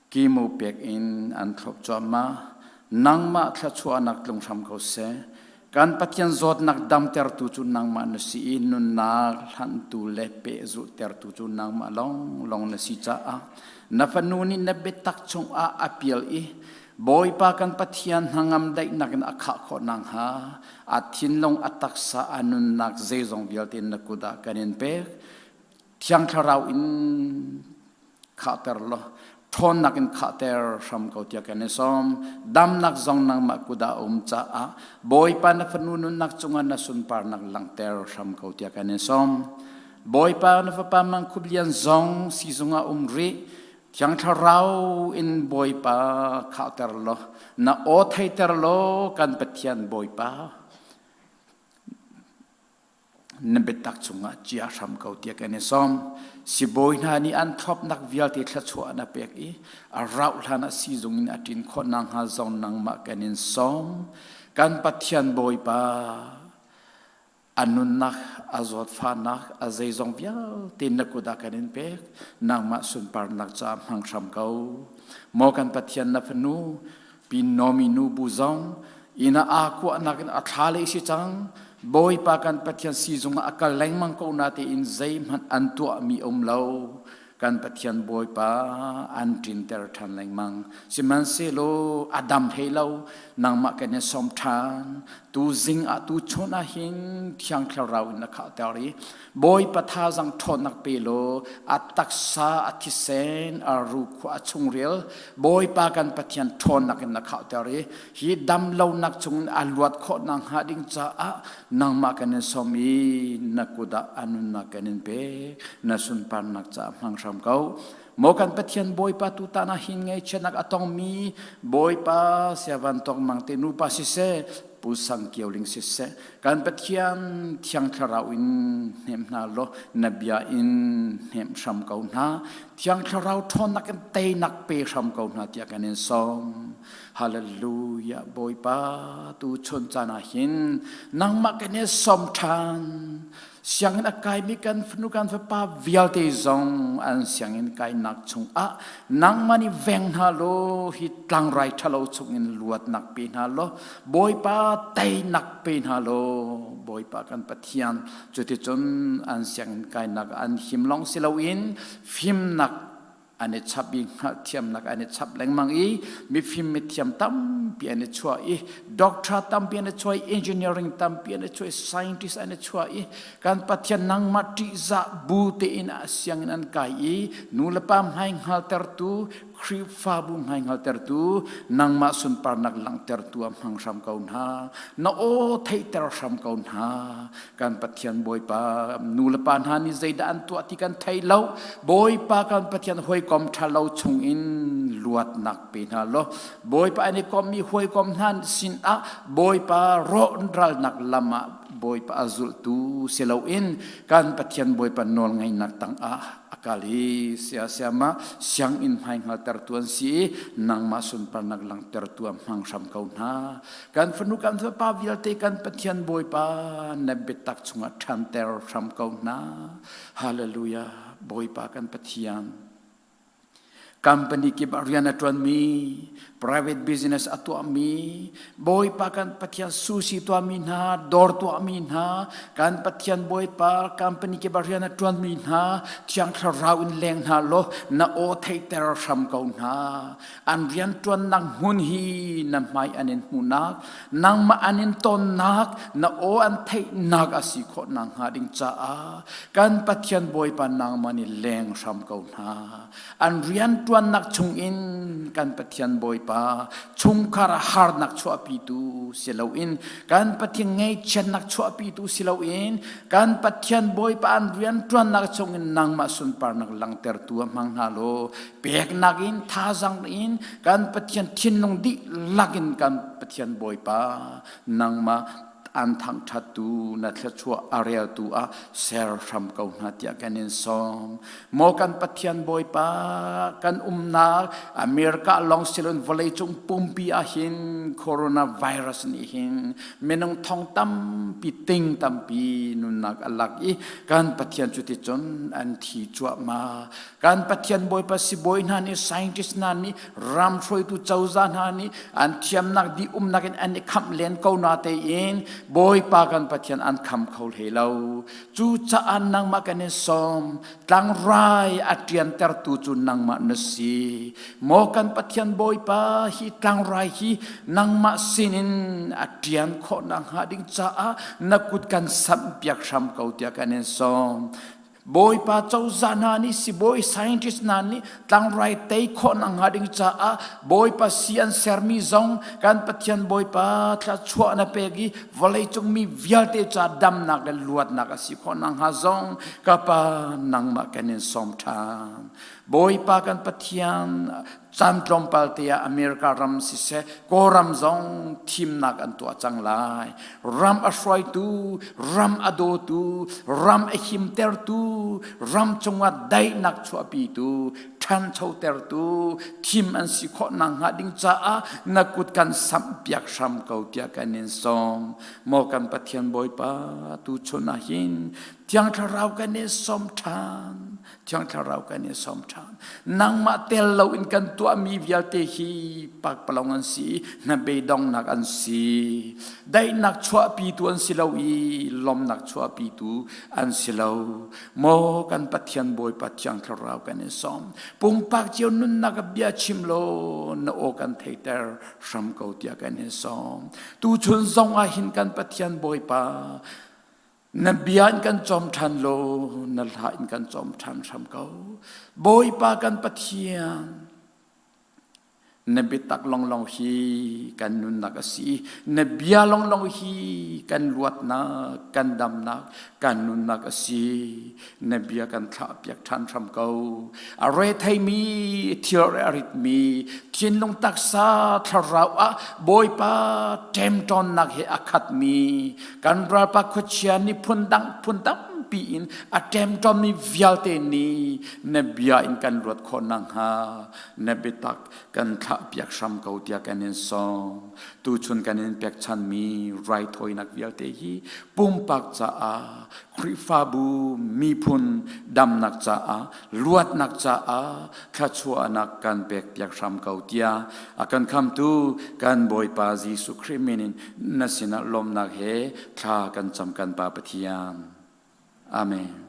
Kimu pek in an thlop cuahmah. Nangmah thluachuahnak tlung hram ko seh. Kan Pathian zawtnak damtertu cu nangmah na si i nunnak hlanhtu le pehzulhtertu cu nangmah lawnglawng na si caah na fanu nih na biatak chungah a pial i Bawipa kan Pathian hnangam daihnak in a khah khawh nakhnga a thinlung a taksa a nunnak zeizong vialte na kut ah kan in pek. Thiang Thlarau in khahter law ṭhawnnak in khahter hram ko tiah kan i sawm. Damnak zong nangmah kut ah a um caah Bawipa na fanu nunnak cungah na sunparnak langhter hram ko tiah kan i sawm. Bawipa na fapa Mangkhup Lian zong sizung ah um rih. Thiang Thlarau in Bawipa khahter law na aw theiter law kan Pathian Bawipa Na biatak chungah chia hram ko tiah kan i sawm. Sibawi hna nih an thlopnak vialte thluachuah na pek i a rauh hlan ah siizung in a ṭin khawh nakhnga zong nangmah kan in sawm. Kan Pathian Bawipa, a nunnak, a zawtfahnak, a zeizong vialte na kut ah kan in pek. Nangmah sunparnak caah hmang hram ko. Maw kan Pathian na fanu, Pin Nomi nu bu zong inn ah aa kuahnak in a thla le si cang. Bawipa kan Pathian siizung ah a kal lengmang ko na tein zeihmanh an tuahmi um lo. Kan Pathian Bawipa an ṭinter ṭhan lengmang. Sihmanhsehlaw a dam hlei lo. Nangmah kan in sawm ṭhan. Tu zing ah tu chun ah hin Thiang Thlarau in na khahter i Bawipa thazaang ṭhawnnak pe law a taksa a thisen a rukhua a chungril Bawipa kan Pathian ṭhawnnak in na khahter i hi damlonak chungin a luat khawh nakhnga ding caah nangmah kan in sawm i na kut ah a nunnak kan in pek na sunparnak caah hmang hram ko. Maw kan Pathian Bawipa tutan ah hin ngaihchiatnak a tongmi Bawipa siavan tong mang te nupa siseh Pu Sang Kio Ling siseh kan Pathian Thiang Thlarau in hnem hna law na bia in hnem hram ko hna Thiang Thlarau ṭhawnnak in teinak pe hram ko hna tiah kan in sawm Hallelujah Bawipa tu chun caan ah hin nangmah kan i sawm ṭhan Sianginn a kaimi kan fanu kan fapa vialte zong an sianginn kainak chungah nangmah nih veng hna law hi tlangrai ṭhalo chungin luatnak pe hna law Bawipa teinak pe hna law Bawipa kan Pathian cuticun an sianginn kainak an him lawng si loin fimnak an i chap i hngalhthiamnak an i chap lengmang i mifim mithiam tampi an i chuah i doctor tampi an i chuah i engineering tampi an i chuah i scientist an i chuah i kan Pathian nangmah ṭihzah bu tein a sianginn an kai i nu le pa hmai hngaltertu Khrihfabu hmai hngaltertu nangmah sunparnak langhtertu ah hmang hram ko hna na aw theihter hram ko hna Kan Pathian Bawipa nu le pa hna nih zeidah an tuah ti kan thei lo. Bawipa kan Pathian hawikom ṭha lo chungin luatnak pe hna law Bawipa an i kommi hawikom hna sinah Bawipa rawhralnak lam ah Bawipa a zulhtu si loin kan Pathian Bawipa nawlngeihnak tangah a kal i siasiam ah sianginn hmai hngaltertu an si i nangmah sunparnak langhtertu ah hmang hram ko hna. Kan fanu kan fapa vialte kan Pathian Bawipa na biatak chungah ṭhanter hram ko hna. Hallelujah. Bawipa kan Pathian. Company kip ah rian a ṭuanmi, private business a tuahmi, Bawipa kan Pathian sushi tuahmi hna, dawr tuahmi hna, kan Pathian Bawipa company kip ah rian a ṭuanmi hna, Thiang Thlarau in leng hna law na aw theihter hram ko hna. An rianṭuannak hmun hi na hmai an in hmuhnak, nangmah an in tonnak, na aw an theihnak a si khawh nakhnga ding caah kan Pathian Bawipa nangmah nih leng hram ko hna. An rianṭuan rianṭuannak chungin kan Pathian Bawipa chungkhar ah harnak chuahpitu si loin kan Pathian ngaihchiatnak chuahpitu si loin kan Pathian Bawipa an rianṭuannak chungin nangmah sunparnak langhtertu ah hmang hna law peknak in thazang in kan Pathian thinlung dihlak in kan Pathian Bawipa nangmah an thangṭhattu na thluachuah a reltu ah ser hram ko hna tiah kan in sawm. Maw kan Pathian Bawipa kan umnak America lawng siloin vawleicung pumpi ah hin coronavirus nih hin minung thong tampi ting tampi nunnak a lak i kan Pathian cuticun an thi cuahmah. Kan Pathian Bawipa sibawi hna nih scientist hna nih ram hruaitu cozah hna nih an thiamnak dih umnak in an i khamh len ko na tein Bawipa kan Pathian an kham kho hlei lo. Cucaah nangmah kan in sawm tlangrai a ṭiantertu cu nangmah na si. Maw kan Pathian Bawipa hi tlangrai hi nangmah sinin a ṭian khawh nakhnga ding caah na kut kan samh piak hram ko tiah kan in sawm. Bawipa cozah hna nih sibawi scientist hna nih tlangrai tei khawh nakhnga ding caah Bawipa si an sermi zong kan Pathian Bawipa thluachuah na pek i vawleicung mi vialte ca damnak le luatnak a si khawh nakhnga zong ka Pa nangmah kan in sawm ṭhan. Bawipa kan Pathian caan tlawmpal te ah America ram siseh Kawlram zong thimnak an tuah cang lai. Ram a hruaitu, ram a dawtu, ram a himtertu, ram cungah daihnak chuahpitu, ṭhanchotertu thim an si khawh nakhnga ding caah na kut kan samh piak hram ko tiah kan in sawm. Maw kan Pathian Bawipa tu chun ah hin Thiang Thlarau kan in sawm ṭhan. Thiang Thlarau kan i sawm ṭhan. Nangmah tel loin kan tuahmi vialte hi pakpalawng an si, hnabeidongnak an si. Daihnak chuahpitu an si lo i lawmnak chuahpitu an si lo. Maw kan Pathian Bawipa Thiang Thlarau kan i sawm. Pumpak cio nunnak bia chim law na aw kan theiter hram ko tiah kan in sawm. Tuchun zong ah hin kan Pathian Bawipa Na bia in kan cawm ṭhan law na hla in kan cawm ṭhan hram ko. Bawipa kan Pathian, na biatak longlong hi kan nunnak a si. Na bia longlong hi kan luatnak, kan damnak, kan nunnak a si. Na bia kan thlah piak ṭhan hram ko. A retheimi, thil a ritmi, thinlung taksa thlarau ah Bawipa ṭemṭawnnak he a khatmi kan ralpa khuachia nih phundang phun tampi in a ṭemṭawnmi vialte nih na bia in kan luat khawh nakhnga na biatak kan thlah piak hram ko tiah kan in sawm. Tuchun kan in pekchanmi raithawinak vialte hi pumpak caah Khrihfabu miphun damnak caah luatnak caah thluachuahnak kan pek piak hram ko tiah a kan khamtu kan Bawipa Jesuh Khrih min in na sinah lawmhnak he thla kan cam kan Pa Pathian. Amen.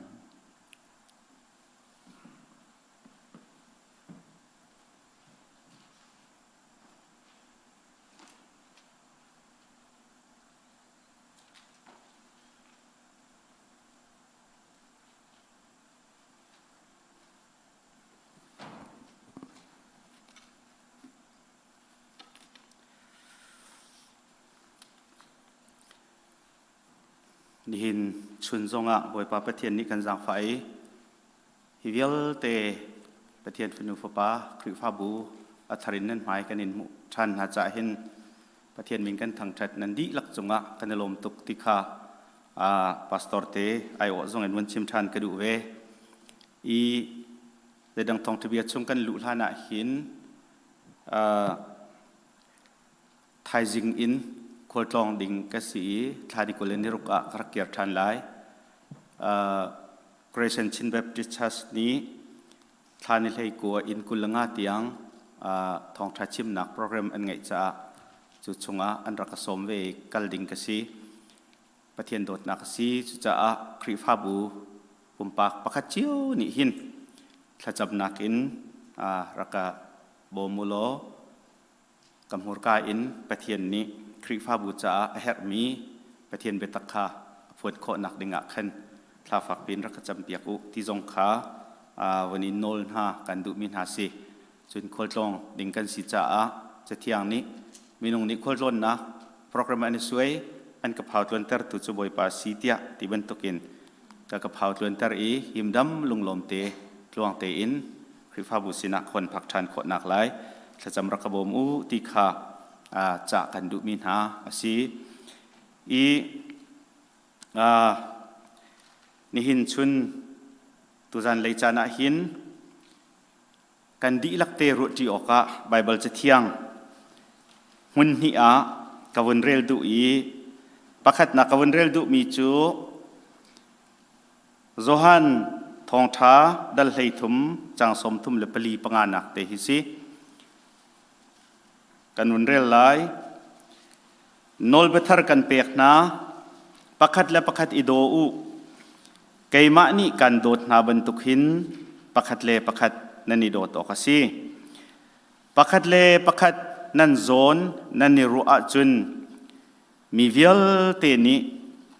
Nihin chun zongah Bawipa Pathian nih kan zaangfah i hi vialte Pathian fanu fapa Khrihfabu a thar in nan hmai kan in hmuh ṭhan hna caah hin Pathian min kan thangṭhat nan dihlak cungah kan i lawm tuk ti kha pastor te aiawh zong in vun chim ṭhan ka duh ve. I zeidang thawngṭhabia chung kan luh hlan ah hin thaizing in khualtlawng ding ka si i thla ni 26 ah ka rak kir ṭhan lai. Creation Chin Baptist Church nih thla ni 19 in 25 tiang thawngṭha chimnak program an ngeih caah cu chungah an rak ka sawm ve i kal ding ka si. Pathian dawtnak a si. Cucaah Khrihfabu pumpak pakhat cio nih hin thlacamnak in rak ka bawm u law Ka hmurka in Pathian nih Khrihfabu caah a herhmi Pathian biatak kha a phuan khawhnak dingah khan thla fakpi in rak ka campiak u ti zong kha vun in nawl hna kan duhmi hna si. Cun khualtlawng ding kan si caah Cathiang nih minung nih khualtlawnnak program an i suai an ka phau tluantertu cu Bawipa si tiah ti bantukin ka ka phau tluanter i himdam lunglawm te tluang tein Khrihfabu sinah khon phak ṭhan khawhnak lai thlacam rak ka bawm u ti kha cah kan duhmi hna a si. I nihin chun tuzan lei caan ah hin kan dihlak te ruahṭi awkah Baibal Cathiang hmun hnih ah ka vun rel duh i pakhatnak ka vun rel duhmi cu Johan thawngṭha dal 13 cang 34 panganak te hi si. Kan vun rel lai. Nawlbia thar kan pek hna. Pakhat le pakhat i daw u. Keimah nih kan dawt hna bantuk hin pakhat le pakhat nan i dawt awk a si. Pakhat le pakhat nan zawn nan i ruah ahcun mi vialte nih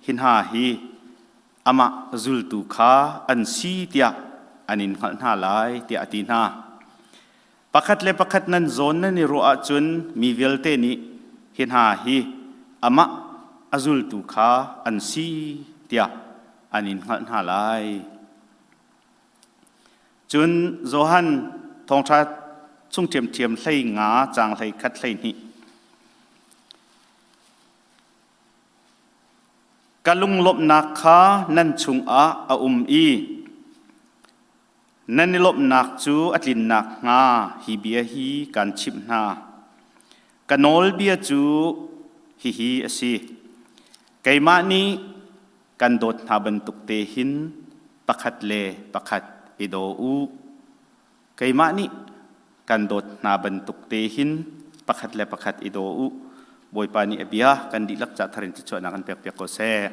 hi hna hi amah zultu kha an si tiah an in hngalh hna lai tiah a ti hna. Pakhat le pakhat nan zawn nan i ruah ahcun mi vialte nih hi hna hi amah a zultu kha an si tiah an in hngalh hna lai. Cun Johan thawngṭha chung ṭhiamṭhiam hlei nga caang hlei khat hlei hnih. Ka lunglawmhnak kha nan chungah a um i Nan i lawmhnak cu a tlin nakhnga hi bia hi kaan chimh hna. Ka nawlbia cu hihi a si: Keimah nih kan dawt hna bantuk te hin pakhat le pakhat i daw u. Keimah nih kan dawt hna bantuk te hin pakhat le pakhat i daw u. Bawipa nih a bia kan dihlak ca thar in thluachuahnak kan pekpiak ko seh.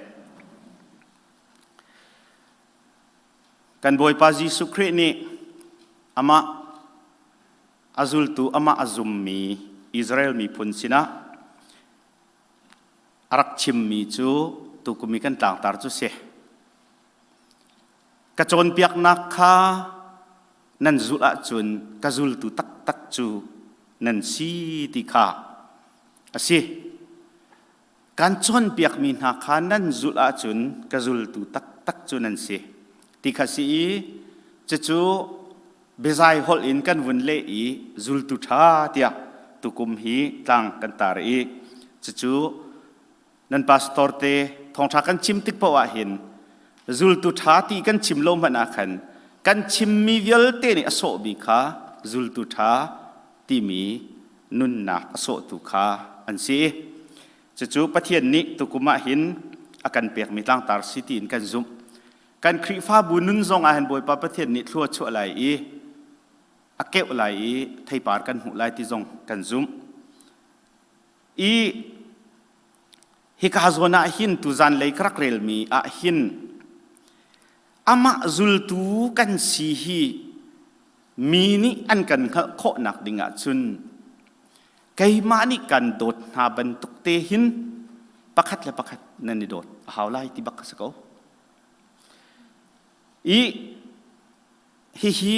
Kan Bawipa Jesuh Khrih nih amah a zultu amah a zummi Israel miphun sinah a rak chimmi cu tukum i kan tlangtar cu si. Ka cawnpiaknak kha nan zulh ahcun ka zultu taktak cu nan si ti kha a si. Kan cawnpiakmi hna kha nan zulh ahcun ka zultu taktak cu nan si ti kha si i cucu biazai holh in kan vun leh i zultu ṭha tiah tukum hi tlang kan tar i cucu nan pastor te thawngṭha kan chim tik paoh ah hin zultu ṭha ti kan chim lo hmanh ah khan kan chimmi vialte nih a sawhmi kha zultu ṭha timi nunnak a sawhtu kha an si. Cucu Pathian nih tukum ah hin a kan pekmi tlangtar si tiin kan zumh. Kan Khrihfabu nun zong ah hin Bawipa Pathian nih thlua chuah lai i a keuh lai i theipar kan hmuh lai ti zong kan zumh. I hika zawn ah hin tuzan lei ka rak relmi ah hin amah zultu kan si hi mi nih an kan hngalh khawhnak ding ahcun keimah nih kan dawt hna bantuk te hin pakhat le pakhat nan i dawt a hau lai ti bak ka si ko. I hihi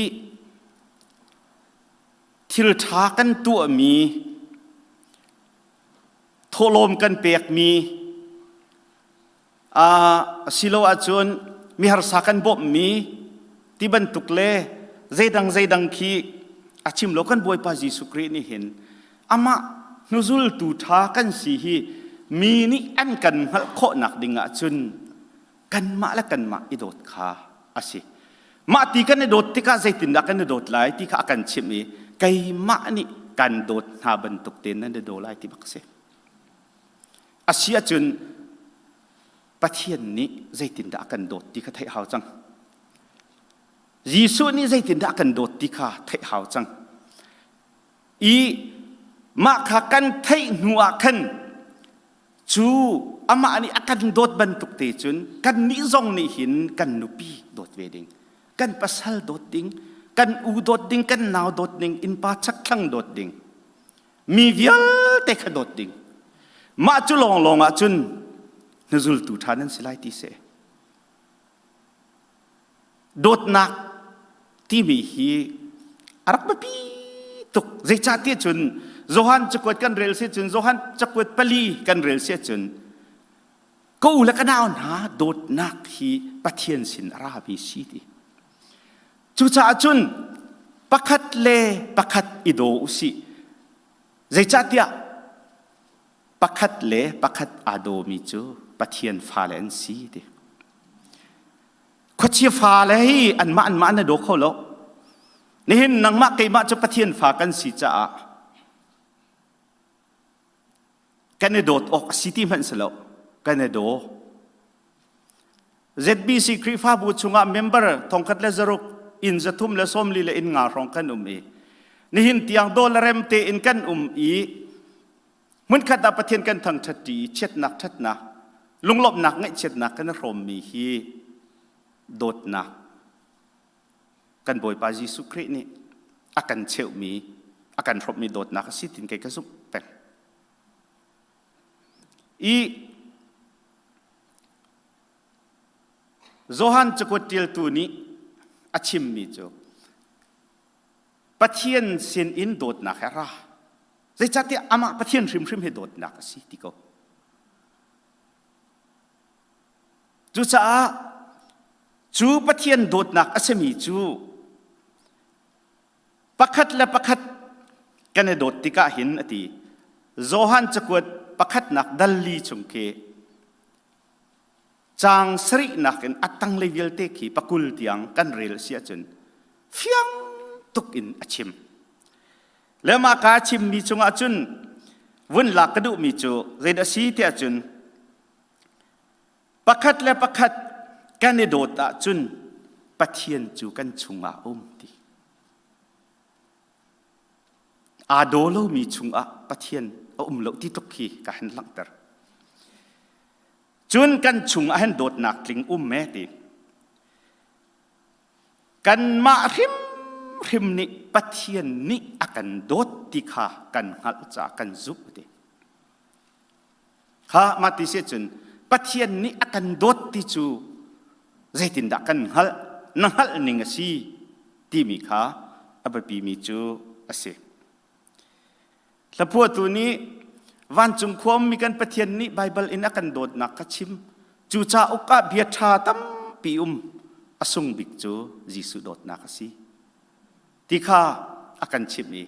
thil ṭha kan tuahmi thawhlawm kan pekmi asilo ahcun miharsa kan bawmhmi ti bantuk le zeidang zeidang khi a chim lo kan Bawipa Jesuh Khrih nih hin amah hnuzultu ṭha kan si hi mi nih an kan hngalh khawhnak ding ahcun kanmah le kanmah i dawt kha a si. Mah ti kan i dawt tikah zeitindah kan i dawt lai ti kha a kan chimh i keimah nih kan dawt hna bantuk tein nan i daw lai ti bak a si. A si ahcun Pathian nih zeitindah a kan dawt ti kha theih hau cang. Jesuh nih zeitindah a kan dawt ti kha theih hau cang. I mah kha kan theih hnu ah khan cu amah nih a kan dawt bantuk te cun kannih zong nih hin kan nupi dawt ve ding, kan pasal dawt ding, kan u dawt ding, kan nau dawt ding, innpa chakthlang dawt ding. Mi vialte kha dawt ding. Mah cu lawnglawng ah cun hnuzultu ṭha nan si lai ti seh. Dawtnak timi hi a rak biapi tuk. Zeicahtiah cun Johan cakuat kan rel si cun Johan cakuat pali kan rel si cun ka u le ka nau hna dawtnak hi Pathian sin a rami si ti. Cucaah cun pakhat le pakhat i daw u sih. Zeicahtiah pakhat le pakhat aa dawmi cu Pathian fale an si ti. Khuachia fale hi anmah anmah an i daw kho lo. Nihin nangmah keimah cu Pathian fa kan si caah kan i dawt awk a si ti hmanh si lo. Kan i daw. ZBC Khrihfabu chungah member thongkhat le zaruk inn zathum le sawmli le inn nga hrawng kan um i nihin tiang dawlarem tein kan um i hmunkhat ah Pathian kan thangṭhat ṭi i chiatnak ṭhatnak lunglawmhnak ngaihchiatnak kan i hrawmmi hi dawtnak kan Bawipa Jesuh Khrih nih a kan cheuhmi a kan hrawmhmi dawtnak a si tin kei ka zumh peng. I Johan cakuat ṭialtu nih a chimmi cu Pathian sinin dawtnak he a ra. Zeicahtiah amah Pathian hrimhrim hi dawtnak a si ti ko. Cucaah cu Pathian dawtnak a simi cu pakhat le pakhat kan i dawt tikah hin a ti. Johan cakuat pakhatnak dal li chung khi Caang sarihnak in a tanglei vialte khi pakul tiang kan rel si ahcun fiang tuk in a chim. Le mah ka chimmi chungah cun vun lak ka duhmi cu zeidah si tiah cun pakhat le pakhat kan i dawt ahcun Pathian cu kan chungah a um ti. Aa daw lomi chungah Pathian a um lo ti tluk khi ka han langhter. Cun kan chungah hin dawtnak tling um me ti. Kanmah hrimhrim nih Pathian nih a kan dawt ti kha kan hngalh caah kan zumh ti. Kha mah ti si cun Pathian nih a kan dawt ti cu zeitindah kan hngalh na hngalh ning a si timi kha a biapimi cu a si. Hlaphuahtu nih vancung khuami kan Pathian nih Baibal in a kan dawtnak kha chim. Cu cauk ah bia ṭha tampi um. A sung bik cu Jesuh dawtnak a si. Ti kha a kan chimh i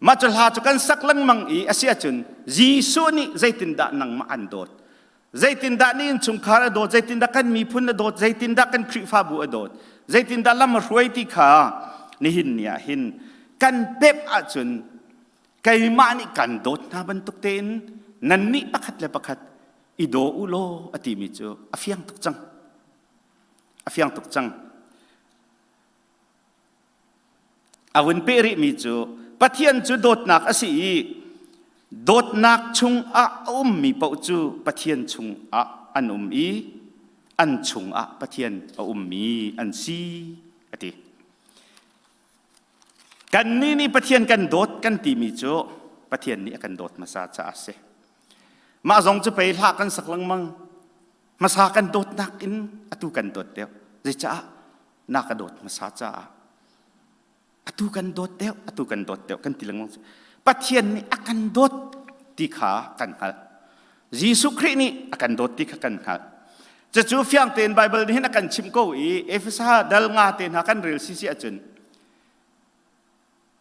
mah cu hla cu kan sak lengmang i a si ahcun Jesuh nih zeitindah nangmah an dawt? Zeitindah na innchungkhar a dawt? Zeitindah kan miphun a dawt? Zeitindah kan Khrihfabu a dawt? Zeitindah lam a hruai ti kha nihin ni ah hin kan pep ahcun keimah nih kan dawt hna bantuk tein nannih pakhat le pakhat i daw u law a timi cu a fiang tuk cang. A fiang tuk cang. A vun peh rihmi cu Pathian cu dawtnak a si i dawtnak chungah a ummi paoh cu Pathian chungah an um i an chungah Pathian a ummi an si a ti. Kannih nih Pathian kan dawt kan timi cu Pathian nih a kan dawt hmasa caah a si. Mah zong cu pei hlah kan sak lengmang. Hmasa kan dawtnak in atu kan dawt deuh. Zeicah? Na ka dawt hmasa caah atu kan dawt deuh atu kan dawt deuh kan ti lengmang Pathian nih a kan dawt ti kha kan hngalh Jesuh Khrih nih a kan dawt ti kha kan hngalh cucu fiang tein Baibal nih hin a kan chimh ko i Efesa dal nga te hna kan rel si si ahcun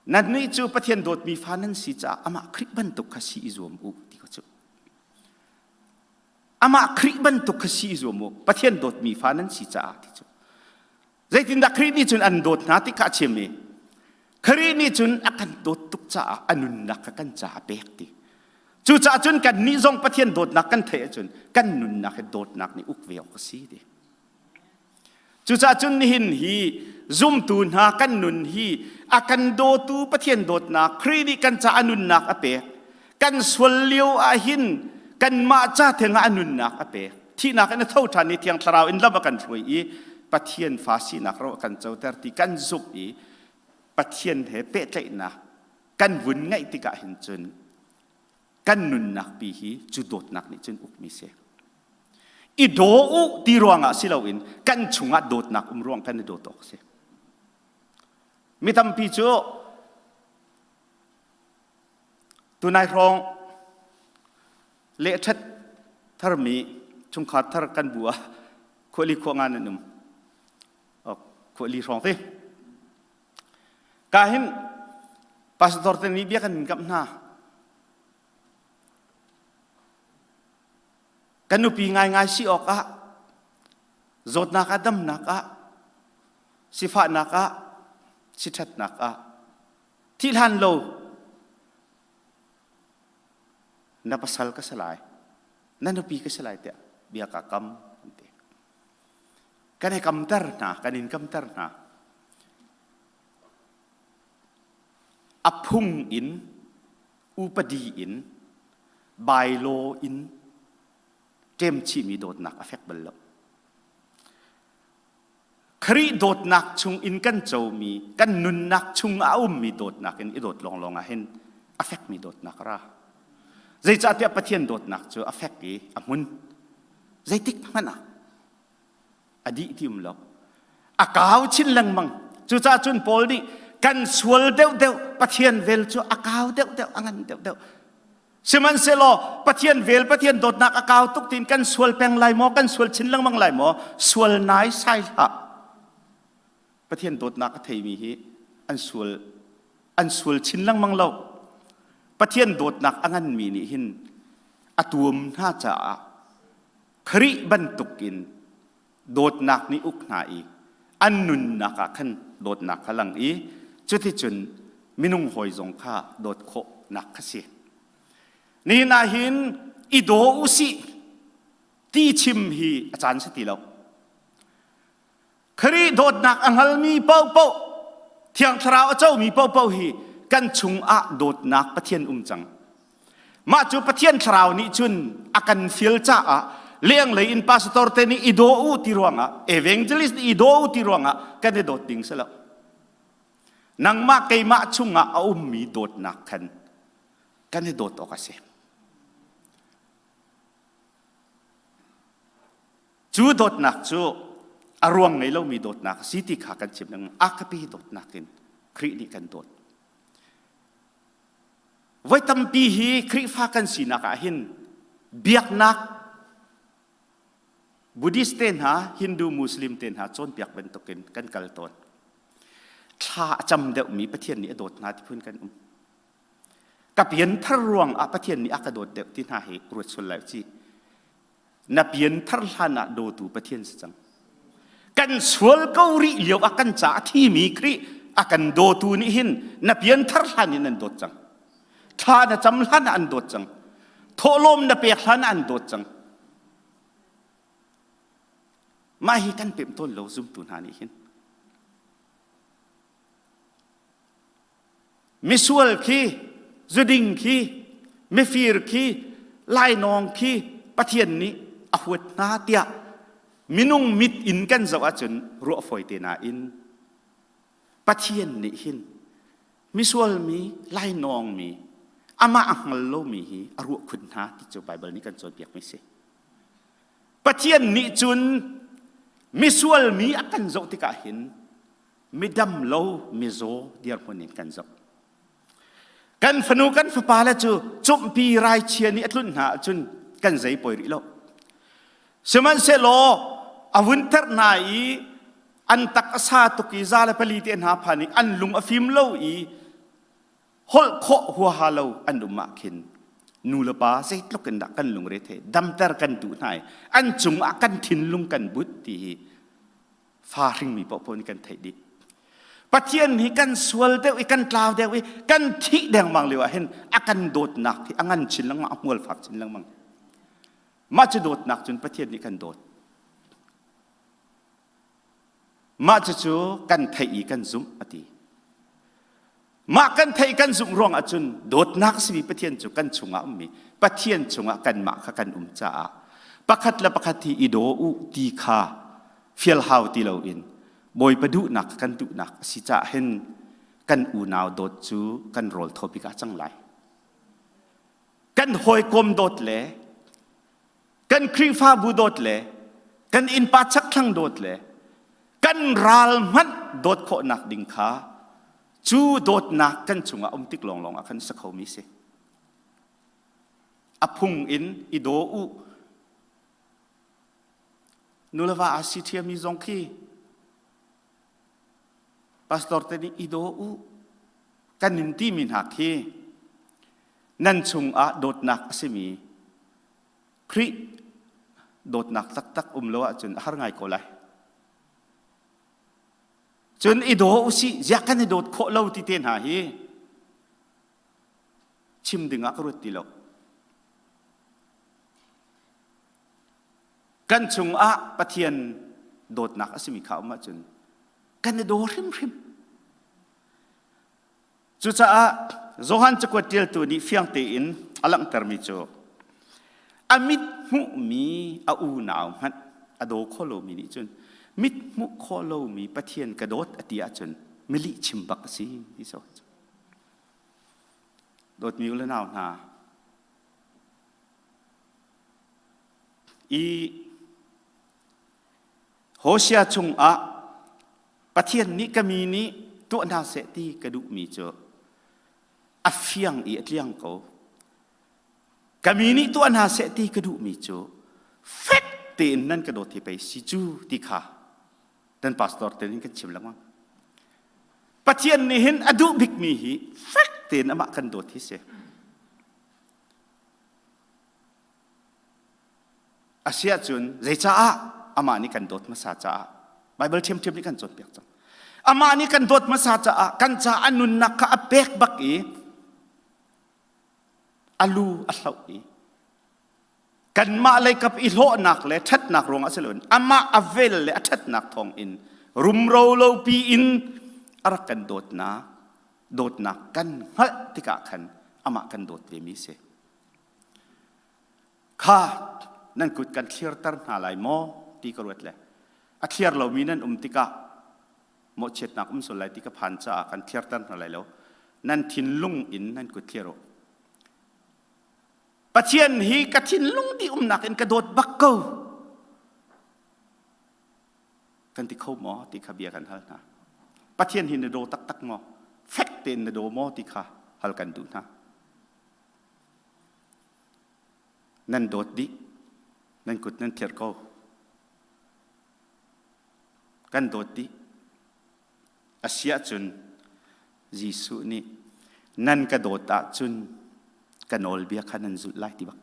nannih cu Pathian dawtmi fa nan si caah amah Khrih bantuk kha si i zuam u ti kha cu Amah Khrih bantuk kha si i zuam u. Pathian dawtmi fa nan si caah ti cu. Zeitindah Khrih nih cun an dawt hna ti kha a chim i Khrih nih cun a kan dawt tuk caah a nunnak kha kan caah a pek ti. Cucaah cun kannih zong Pathian dawtnak kan theih ahcun kan nunnak hi dawtnak nih uk ve awk a si ti. Cucaah cun nihin hi zumtu hna kan nun hi a kan dawtu Pathian dawtnak Khrih nih kan caah a nunnak a pek. Kan sual lio ah hin kanmah ca theng ah a nunnak a pek. Thihnak in a tho ṭhan i Thiang Thlarau in lam a kan hruai i Pathian fa sinak ro a kan coter ti kan zumh i Pathian he pehtlaihnak kan vun ngeih tikah hin cun kan nunnak pi hi cu dawtnak nih cun ukmi si. I daw u ti ruangah si loin kan chungah dawtnak um ruang kan i dawt awk si. Mi tampi cu Tunai hrawng lehṭhat tharmi chungkhar thar kan bu ah khuali khua ngan an um. Khuali hrawng te. Ka hin pastor te nih bia kan in kamh hna. Kan nupi ngaingai si awkah zawtnak ah damnak ah sifahnak ah siṭhatnak ah thih hlan lo na pasal ka si lai na nupi ka si lai tiah bia ka kam an ti kan i kamter hna kan in kamter hna a phung in upadi in bylaw in ṭem chihmi dawtnak a fek bal lo. Khrih dawtnak chung in kan comi, kan nunnak chung a ummi dawtnak in i dawt lawnglawng ah hin a fekmi dawtnak a ra. Zeicahtiah Pathian dawtnak cu a fek i a hmun. Zeitik hmanh ah a dih ti um lo. A kau chin lengmang. Cucaah cun Paul nih kan sual deuhdeuh Pathian vel cu a kau deuhdeuh, a ngan deuhdeuh. Sihmanhsehlaw Pathian vel Pathian dawtnak a kau tuk tiin kan sual peng lai maw kan sual chin lengmang lai maw sual nai sai hlah Pathian dawtnak a theimi hi an sual an sual chin lengmang lo Pathian dawtnak a nganmi nih hin a tuam hna caah Khrih bantukin dawtnak nih uk hna i an nunnak ah khan dawtnak kha lang i cuticun minung hawi zong kha dawt khawhnak kha si. Nihin ah hin i daw usih ti chim hi a caan si ti lo. Khrih dawtnak a hngalmi paohpaoh Thiang Thlarau a comi paohpaoh hi kan chungah dawtnak Pathian um cang. Mah cu Pathian Thlarau nih cun a kan fial caah lenglei in pastor te nih i daw u ti ruangah evangelist nih i daw u ti ruangah kan i dawt ding si lo. Nangmah keimah chungah a ummi dawtnak khan kan i dawt awk a si. Cu dawtnak cu a ruang ngei lomi dawtnak a si ti kha kan chim lengmang. Agape dawtnak in Khrih nih kan dawt. Voi tampi hi Khrihfa kan sinak ah hin biaknak Buddhist te hna, Hindu, Muslim te hna cawnpiak bantukin kan kal tawn. Thla a cam deuhmi Pathian nih a dawt hna ti phun kan um. Ka pianthar ruang ah Pathian nih a ka dawt deuh ti hna hi ruat sual lai ci. Na pianthar hlan ah dawtu Pathian si cang. Kan sual ko rih lio ah kan ca a thimi Khrih a kan dawtu nih hin na pianthar hlan in an dawt cang. Thla na cam hlan ah an dawt cang. Thawhlawm na pek hlan ah an dawt cang. Mah hi kan pemh tawn lo zumtu hna nih hin. Misual khi, zuding khi, mifir khi, lainawng khi Pathian nih a huat hna tiah minung mit in kan zoh ahcun ruah fawi te nain Pathian nih hin misual mi, lainawng mi, amah a hngal lomi hi a ruah khun hna ti cu Baibal nih kan cawnpiakmi si. Pathian nih cun misual mi a kan zoh tikah hin midam lo mizaw dirhmun in kan zoh. Kan fanu kan fapa le cu cumhpi raichia nih a tlunh hna ahcun kan zei poi rih lo. Sihmanhsehlaw a vun terh hna i an tak a sa tuk i za le pali te hna phan i an lung a fim lo i holh khawh huaha lo an um ah khin nu le pa zeitluk in dah kan lungre the damter kan duh hna i an cungah kan thinlung kan but ti hi fa hringmi paohpaoh nih kan theih dih Pathian hi kan sual deuh i kan tlau deuh i kan thih dengmang lio ah hin a kan dawtnak hi a ngan chin lengmang a hmual fak chin lengmang mah cu dawtnak cun Pathian nih kan dawt mah cucu kan theih i kan zumh a ti Mah kan theih kan zumh ruang ahcun dawtnak simi Pathian cu kan chungah ummi Pathian chungah kanmah kha kan um caah pakhat le pakhat hi i daw u ti kha fial hau ti loin Bawipa duhnak kan duhnak a si caah hin kan unau dawt cu kan rawl thaw bik ah cang lai. Kan hawikom dawt le kan Khrihfabu dawt le kan innpa chakthlang dawt le kan ral hmanh dawt khawhnak ding kha cu dawtnak kan chungah um tik lawnglawng ah khan sa khomi si. A phung in i daw u. Nuleva aa si ṭhiami zong khi pastor te nih i daw u kan in timi hna khi nan chungah dawtnak a simi Khrih dawtnak taktak um lo ahcun a har ngai ko lai. Cun i daw usih, ziah kan i dawt khawh lo ti te hna hi chim ding ah ka ruat ti lo. Kan chungah Pathian dawtnak a simi kha um ahcun kan i daw hrimhrim. Cucaah Johan cakuat ṭialtu nih fiang tein a langhtermi cu a mit hmuhmi a unau hmanh a daw kho lomi nih cun mit hmuh khawh lomi Pathian ka dawt a ti ahcun milih chim bak a si ti so. Dawtmi u le nau hna, i Hosea chungah Pathian nih ka mi nih tuah hna seh ti ka duhmi cu a fiang i a tliang ko. Ka mi nih tuah hna seh ti ka duhmi cu fek tein nan ka dawt hi pei si cu ti kha nan pastor te nih kan chim lengmang. Pathian nih hin a duh bikmi hi fek tein amah kan dawt hi si. Asiahcun zeicaah amah nih kan dawt hmasa caah Baibal ṭhiamṭhiam nih kan cawnpiak cang. Amah nih kan dawt hmasa caah kan ca a nunnak kha a pek bak i a lu a hloh i kanmah leikap i hlawhnak le ṭhatnak ruangah si loin amah a vel le a ṭhatnak thawng in rumro lopi in a rak kan dawtnak dawtnak kan hngalh tikah khan amah kan dawt ve mi si. Kha nan kut kan thlirter hna lai maw ti ka ruat le a thliar lomi nan um tikah mawhchiatnak um sual lai ti ka phan caah kan thlirter hna lai lo. Nan thinlung in nan kut thlir u. Pathian hi ka thinlung dih umnak in ka dawt bak ko. Kan ti kho maw ti kha bia kan hal hna. Pathian hi na daw taktak maw? Fek tein na daw maw ti kha hal kan duh hna. Nan dawt dih. Nan kut nan thirh ko. Kan dawt dih. Asiahcun Jesuh nih nan ka dawt ahcun ka nawlbia kha nan zulh lai ti bak.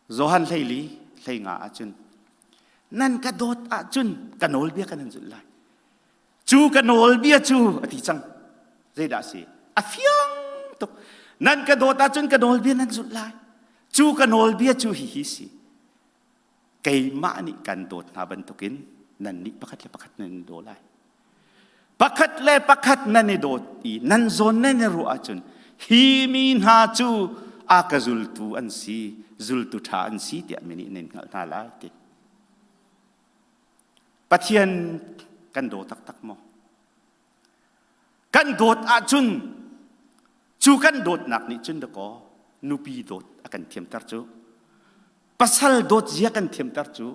Johan 14 hleinga ahcun nan ka dawt ahcun ka nawlbia kha nan zulh lai. Cu ka nawlbia cu a ti cang. Zeidah a si? A fiang tuk. Nan ka dawt ahcun ka nawlbia nan zulh lai. Cu ka nawlbia cu hihi si. Keimah nih kan dawt hna bantukin nannih pakhat le pakhat nan i daw lai. Pakhat le pakhat nan i dawt i nan zawn nan i ruah ahcun hi mi hna cu a ka zultu an si, zultu ṭha an si tiah mi nih nan hngalh hna lai ti. Pathian kan daw taktak maw? Kan dawt ahcun cu kan dawtnak nih cun dakaw nupi dawt a kan thiamter cu. Pasal dawt zia kan thiamter cu.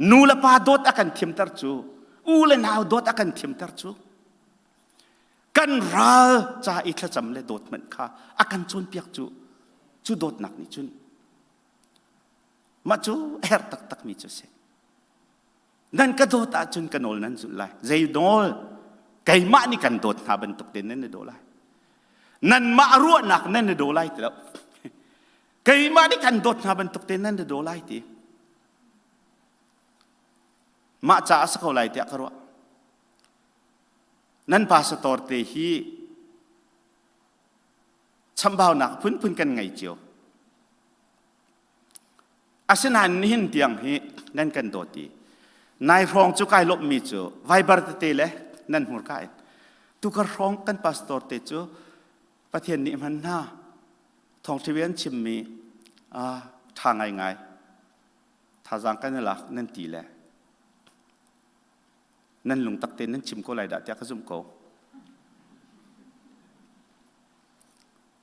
Nu le pa dawt a kan thiamter cu. U le nau dawt a kan thiamter cu. Kan ral ca i thlacam le dawt hmanh kha a kan cawnpiak cu. Cu dawtnak nih cun mah cu a herh taktakmi cu a si. Nan ka dawt ahcun ka nawl nan zulh lai. Zei nawl? Keimah nih kan dawt hna bantuk tein nan i daw lai. Nanmah ruahnak nan i daw lai ti lo. Keimah nih kan dawt hna bantuk tein nan i daw lai ti. Mah caah a si ko lai tiah ka ruah. Nan pastor te hi chambaunak phunphun kan ngei cio. Asinain nihin tiang hi nan kan dawt i nai hrawng cu kai lawmhmi cu Viber tete le nan hmurka in tukar hrawng kan pastor te cu Pathian nih hman hna thawngṭha bia an chimmi ṭha ngaingai thazaang kan i lak nan ti le nan lungtak tein nan chim ko lai dah tiah ka zumh ko.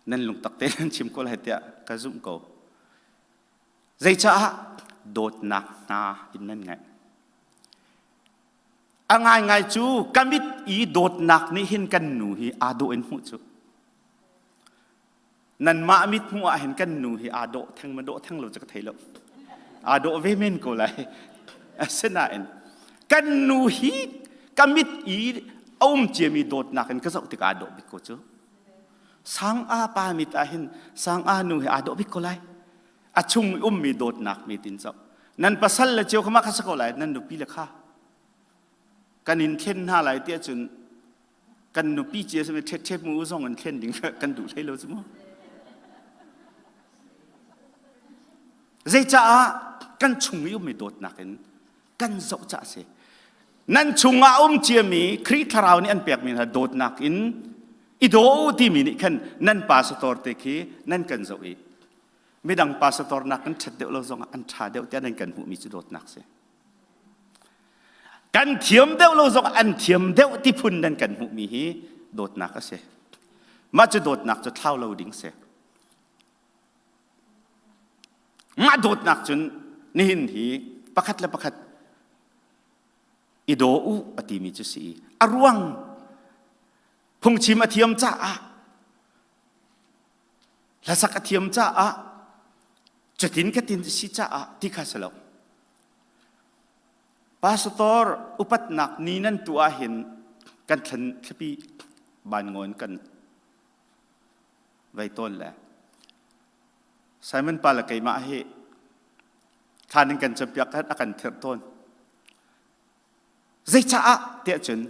Nan lungtak tein nan chim ko lai tiah ka zumh ko. Zeicaah dawtnak hna in nan ngaih? A ngaingai cu ka mit i dawtnak nih hin kan nu hi aa dawh in hmuh cu. Nanmah mit hmuh ah hin kan nu hi aa dawh theng ma dawh theng lo cu ka thei lo. Aa dawh ve men ko lai. Asinain kan nu hi ka mit i a um ciami dawtnak in ka zoh tikah aa dawh bik ko cu. Sang a pa mit ah hin sang a nu hi aa dawh bik ko lai. A chung i ummi dawtnak mit in zoh. Nan pasal le cio kha mah kha si ko lai nan nupi le kha kan in thlen hna lai tiah cun kan nupi cia simi ṭhet mu zong in thlen ding kan duh hlei lo cu mu. Zeicaah kan chung i ummi dawtnak in kan zoh cah si. Nan chungah um ciami Khrih Thlarau nih an pekmi hna dawtnak in i daw u timi nih khan nan pastor te khi nan kan zoh i midang pastor nak kan ṭhat deuh lo zongah an ṭha deuh tiah nan kan hmuhmi cu dawtnak si. Kan thiam deuh lo zong an thiam deuh ti phun nan kan hmuhmi hi dawtnak a si. Mah cu dawtnak cu thlau lo ding si. Mah dawtnak cun nihin hi pakhat le pakhat i daw u a timi cu si i a ruang phungchim a thiam caah hlasak a thiam caah cutin katin si caah ti kha si lo. Pastor upatnak ni nan tuah ahhin kan thlen thlapi ban ngawn kan vei tawn le Simon pa le keimah hi thlan in kan campiak a kan thirh tawn. Zeicaah tiah cun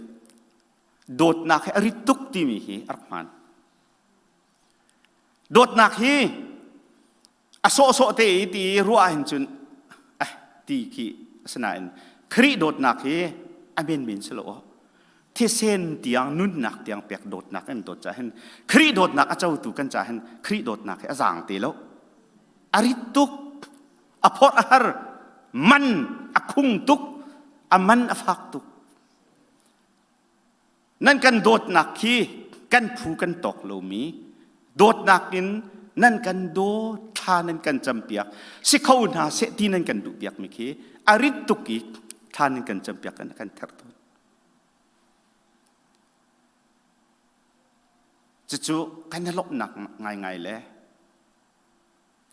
dawtnak hi a rit tuk timi hi a rak hmaan. Dawtnak hi a sawhsawh te i ti ruah hin cun eh ti khi asinain Khrih dawtnak hi a menmen si lo thisen tiang nunnak tiang pek dawtnak in dawt ca hin Khrih dawtnak a cotu kan ca hin Khrih dawtnak hi a zaang te lo a rit tuk a phorh a har man a khung tuk a man a fak tuk Nan kan dawtnak khi kan phu kan tawk lomi dawtnak in nan kan daw thla nan kan campiak si kho hna seh ti nan kan duhpiak mi khi a rit tuk i thla nan kan campiak kan kan therh tawn. Cucu kan i lawmhnak ngaingai le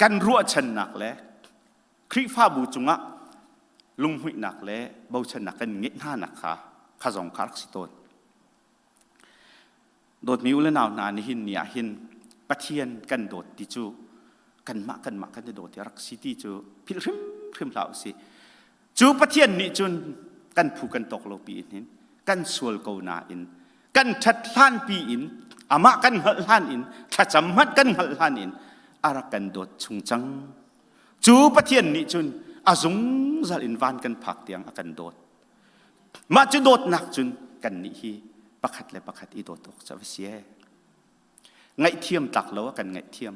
kan ruahchannak le Khrihfabu cungah lunghmuihnak le bochannak kan ngeih hnanak kha kha zong kha rak si tawn. Dawtmi u le nau hna nihin ni ah hin Pathian kan dawt ti cu kanmah kanmah kan i dawt i rak si ti cu philh hrimhrim hlah usih. Cu Pathian nih cun kan phu kan tawk lo pi in hin kan sual ko nain kan ṭhat hlan pi in amah kan hngalh hlan in thlacam hmanh kan hngalh hlan in a rak kan dawt chung cang. Cu Pathian nih cun a zungzal in van kan phak tiang a kan dawt. Mah cu dawtnak cun kan nih hi pakhat le pakhat i dawt awk ca va si ee. Ngaihthiam tlak lo a kan ngaihthiam.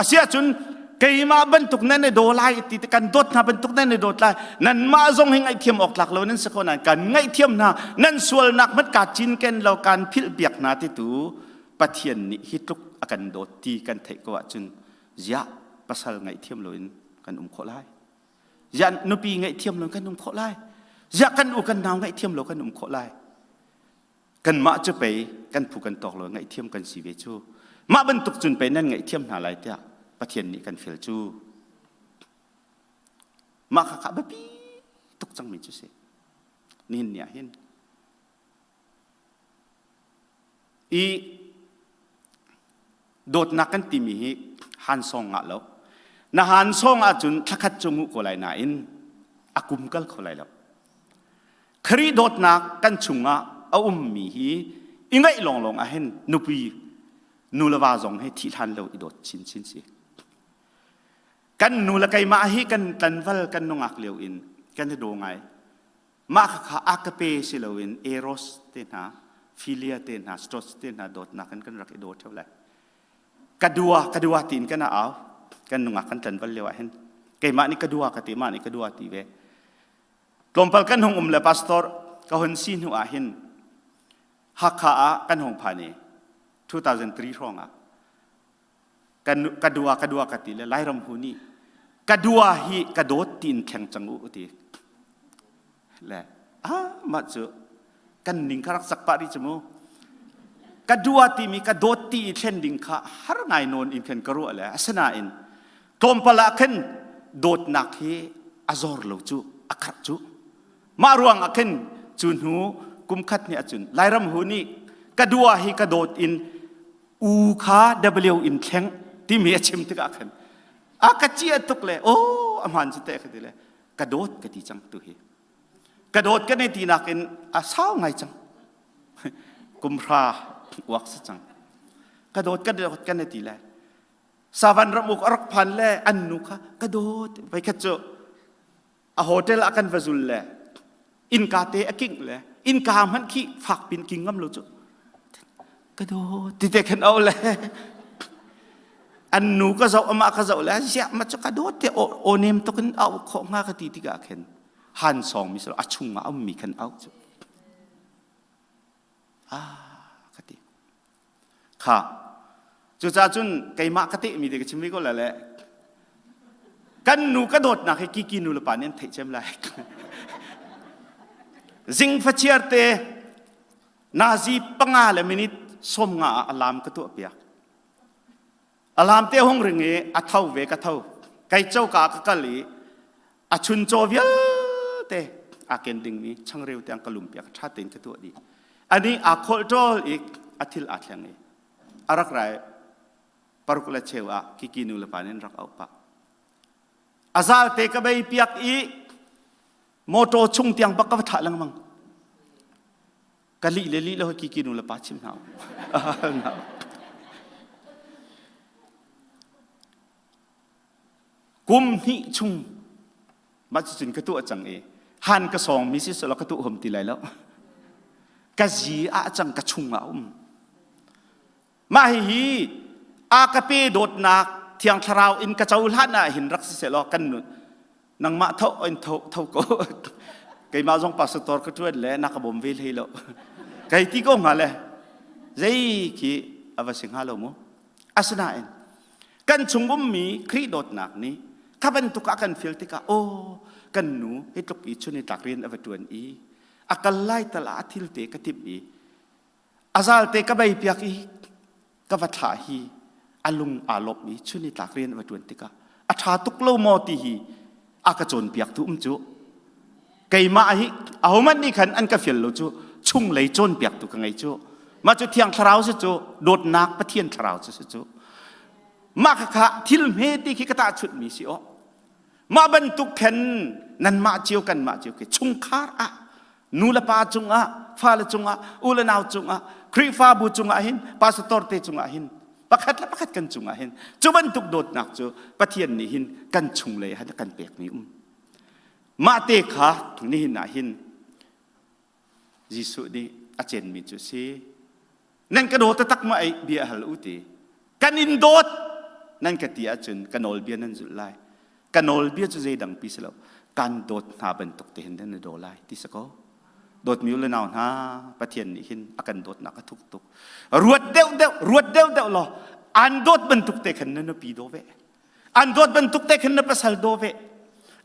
Asiahcun keimah bantuk nan i daw lai ti kan dawt hna bantuk nan i dawt lai nanmah zong hi ngaihthiam awk tlak lo nan si ko nain kan ngaihthiam hna nan sualnak hmanh kaa cinken lo kan philh piak hna ti tu Pathian nih hi tluk a kan dawt ti kan theih ko ahcun ziah pasal ngaihthiam loin kan um khawh lai ziah nupi ngaihthiam lo kan um khawh lai ziah kan u kan nau ngaihthiam lo kan um khawh lai kanmah cu pei kan phu kan tawk lo ngaihthiam kan si ve cu mah bantuk cun pei nan ngaihthiam hna lai tiah Pathian nih kan fel cu mah kha kha biapi tuk cangmi cu si nihin ni ah hin i dawtnak kan timi hi hansawng ngah lo na hansawng ahcun thlakhat cu nguh ko lai nain a kum kal kho lai lo Khrih dawtnak kan chungah a ummi hi i ngaih lawnglawng ah hin nupi nu le va zong hi thih hlan lo i dawt chinchin si. Kan nu le keimah hi kan tlanval kan nungak lio in kan i daw ngai. Mah khakha agape si loin eros te hna, philia te hna, stros te hna dawtnak in kan rak i daw ṭheo lai. Ka dua, ka dua tiin kan au. Kan nungak kan tlanval lio ah hin keimah nih ka dua ka ti, mah nih ka dua ti ve. Tlawmpal kan hung um le pastor ka hun si hnu ah hin Hakha ah kan hung phan i 2003 hrawng ah ka dua ka dua ka ti le Lairam hu nih ka dua hi ka dawt tiin thleng cang u ti le ah mah cu kan ning kha rak sak pah rih cu mu. Ka dua timi ka dawt ti i thlen ding kha har ngai nawn in khan ka ruah le asinain tlawmpal ah khan dawtnak hi a zor lo cu a karh cu. Mah ruang ah khin cu hnu kum khat hnih ahcun Lairam hu nih ka dua hi ka dawt in U kha W in thleng timi a chim tikah khan a ka cia tuk le aw a hmaan cu teh ka ti le ka dawt ka ti cang tu hi ka dawt ka nei ti nakin a sau ngai cang kum hra uak si cang ka dawt ka dawt ka nei ti le savan ram uk a rak phan le an nu kha ka dawt voikhat cu a hotel ah kan va zul le innka te a kingh le innka hmanh khi fak pin king ngam lo cu ka dawt ti te khan au le an nu ka zoh amah ka zoh le ziah ma cu ka dawt te aw nem tuk in au khawh hnga ka ti tikah khin han song mi a chung ah um mi khan au cu ah ka ti Kha. Cucaah cun keimah ka tehmi te ka chim ve ko lai le kan nu ka dawtnak hi kiki nu le pa nih an theih cem lai. Zing fachiar te nazi panga le minute som nga ah alarm ka tuah piak. Alarm te hung ring i a tho ve ka tho. Kai coka ka kal i a chuncaw vialte aa ken dingmi changreu tiang ka lum piak ṭha tein ka tuah dih. Ani aa kholh ṭawl i a thil aa thleng i a rak rai paruk le cheu ah kiki nu le pa nih an rak auh pah. A zal te ka bei piak i motor chung tiang bak ka va thlah lengmang. Ka lih le lih lo kiki nu le pa chim hna. Kum hnih chung mah cucun ka tuah cang i han ka sawng mi si selaw ka tuah hom ti lai lo. Ka zi ah cang ka chung ah um. Mah hihi a ka pe dawtnak thiang thlarau in ka cohlan ah hin rak si selaw kan nun nangmah tho in tho tho ko keimah zong pastor ka tuan le na ka bawm ve hlei lo kai ti ko hnga le zei khi a va si hnga lo mu asinain kan chung ummi Khrih dawtnak nih kha bantuk ah kan feel tikah aw kan nu hi tluk i chun i tlak rian a va tuan i a kal lai tal ah a thil te ka timh i a zal te ka bei piak i ka va thlah hi a lung aa lawmh i chun i tlak rian a va tuan tikah a ṭha tuk lo maw ti hi a ka cawnpiaktu um cu keimah hi ahohmanh nih khan an ka fial lo cu chunglei cawnpiaktu ka ngei cu mah cu thiang thlarau si cu dawtnak pathian thlarau cu si cu mah kha thil hme ti khi ka tahchunhmi si aw mah bantuk khan nanmah cio kanmah cio khi chungkhar ah nu le pa cungah fale cungah u le nau cungah Khrihfabu cungah hin pastor te cungah hin pakhat le pakhat kan cungah hin cu bantuk dawtnak cu Pathian nih hin kan chunglei ah kan pekmi um mah te kha nihin ah hin Jesuh nih a cenmi cu si nan ka daw taktak ma ei bia hal u ti kan in dawt nan ka ti ahcun ka nawlbia nan zulh lai ka nawlbia cu zeidang pi si lo kan dawt hna bantuk te hin nan daw lai ti si ko dawtmi u le nau hna Pathian nih hin a kan dawtnak a thuk tuk ruat deuh deuh ruat deuh deuh law an dawt bantuk te khan na nupi daw ve An dawt bantuk te khin na pasal daw ve.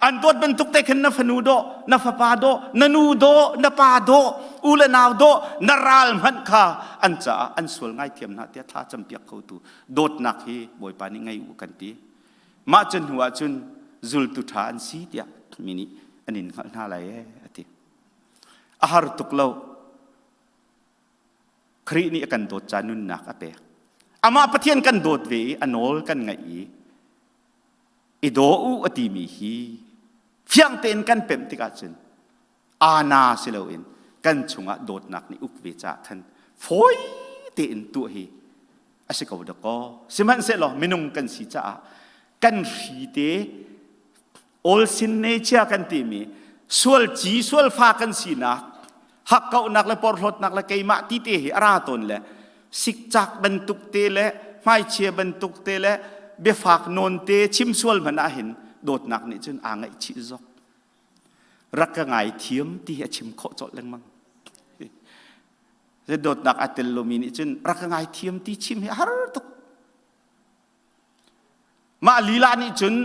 An dawt bantuk te khin na fanu daw, na fapa daw, na nu daw, na pa daw, u le nau daw, na ral hmanh kha an caah an sual ngaithiam hna tiah thla campiak khotu dawtnak hi Bawipa nih ngei u kan ti. Mah cun hnu ah cun zultu ṭha an si tiah mi nih an in hngalh hna lai ee a ti. A har tuk lo. Khrih nih a kan dawt ca nunnak a pek. Amah Pathian kan dawt ve i a nawl kan ngaih i i daw u a timi hi fiang tein kan pemh tikah cun ana si loin kan chungah dawtnak nih uk ve caah khan fawi tein tuah hi a si ko dakaw. Sihmanhsehlaw minung kan si caah kan hri te all sin nature kan timi sual ci sual fa kan sinak hakkauhnak le porhlawtnak le keimah ti te hi a ra tawn le sikcak bantuk te le hmaichia bantuk te le biafak nawn te chim sual hmanh ah hin dawtnak nih cun aa ngaihchih zok rak ka ngai thiam ti hi a chim khawh colh lengmang dawtnak a tel lomi nih cun rak ka ngai thiam ti chim hi a har tuk Mah lila nih cun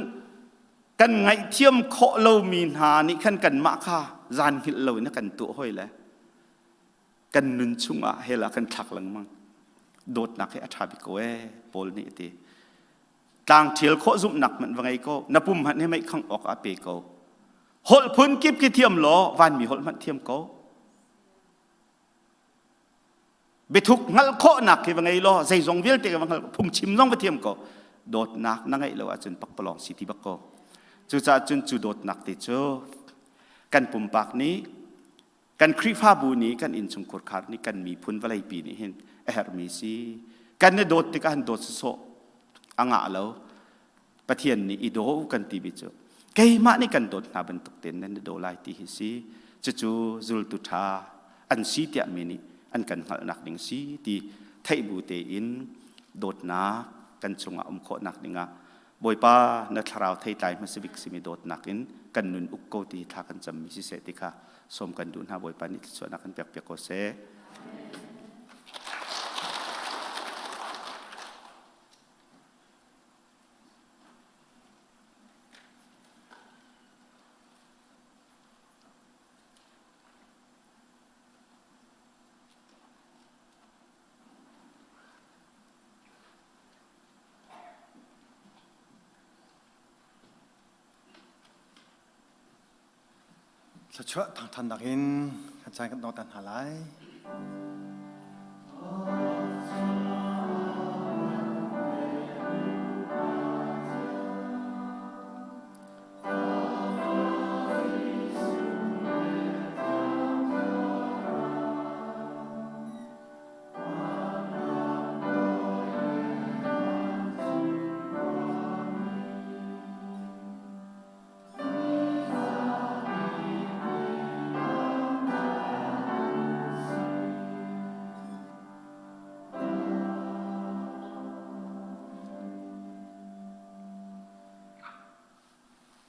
kan ngaihthiam khawh lomi hna nih khan kanmah kha zan hngilh loin a kan tuah hoi le kan nun chungah hell ah kan thlak lengmang. Dawtnak hi a ṭha bik ko ee, Paul nih a ti. Tlang ṭhial khawh zumhnak hmanh va ngei ko, na pum hmanh hi meih khangh awk ah pe ko. Holh phun kip khi thiam law vanmi holh hmanh thiam ko. Biathuk hngalh khawhnak khi va ngei law zeizong vialte va hngal phungchim zong va thiam ko. Dawtnak na ngeih lo ahcun pakpalawng si ti bak ko. Cucaah cun cu dawtnak te cu kan pumpak nih kan Khrihfabu nih kan innchungkhur khar nih kan miphun vawleipi nih hin a herhmi si. Kan i dawt tikah han dawt sawsawh a ngah lo. Pathian nih i daw u kan timi cu keimah nih kan dawt hna bantuk tein nan i daw lai ti hi si. Cucu zultu ṭha an si tiah mi nih an kan hngalhnak ding si ti theih bu tein dawtnak kan chungah um khawhnak dingah Bawipa na thlarau theitlai hmasa bik simi dawtnak in kan nun uk ko ti thla kan cammi siseh ti kha sawm kan duh hna Bawipa nih thluachuahnak kan pek piak ko seh. Thluachuah thangthannak in kan caan kan dongter hna lai.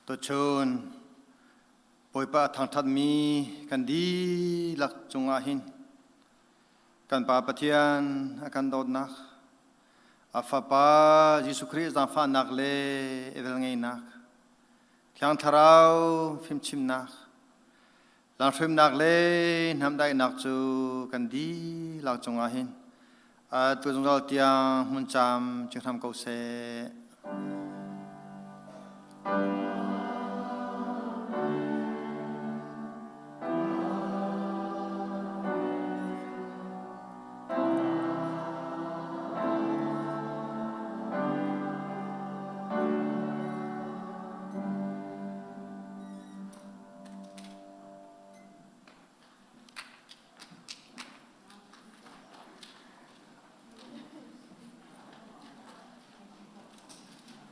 Tuchun Bawipa a thangṭhatmi kan dihlak cungah hin kan Pa Pathian a kan dawtnak, a Fapa Jesuh Khrih zaangfahnak le i velngeihnak, Thiang Thlarau fimchimnak, langhrimnak le hnamdaihnak cu kan dihlak cungah hin atu zungzal tiang hmun caam cing hram ko seh.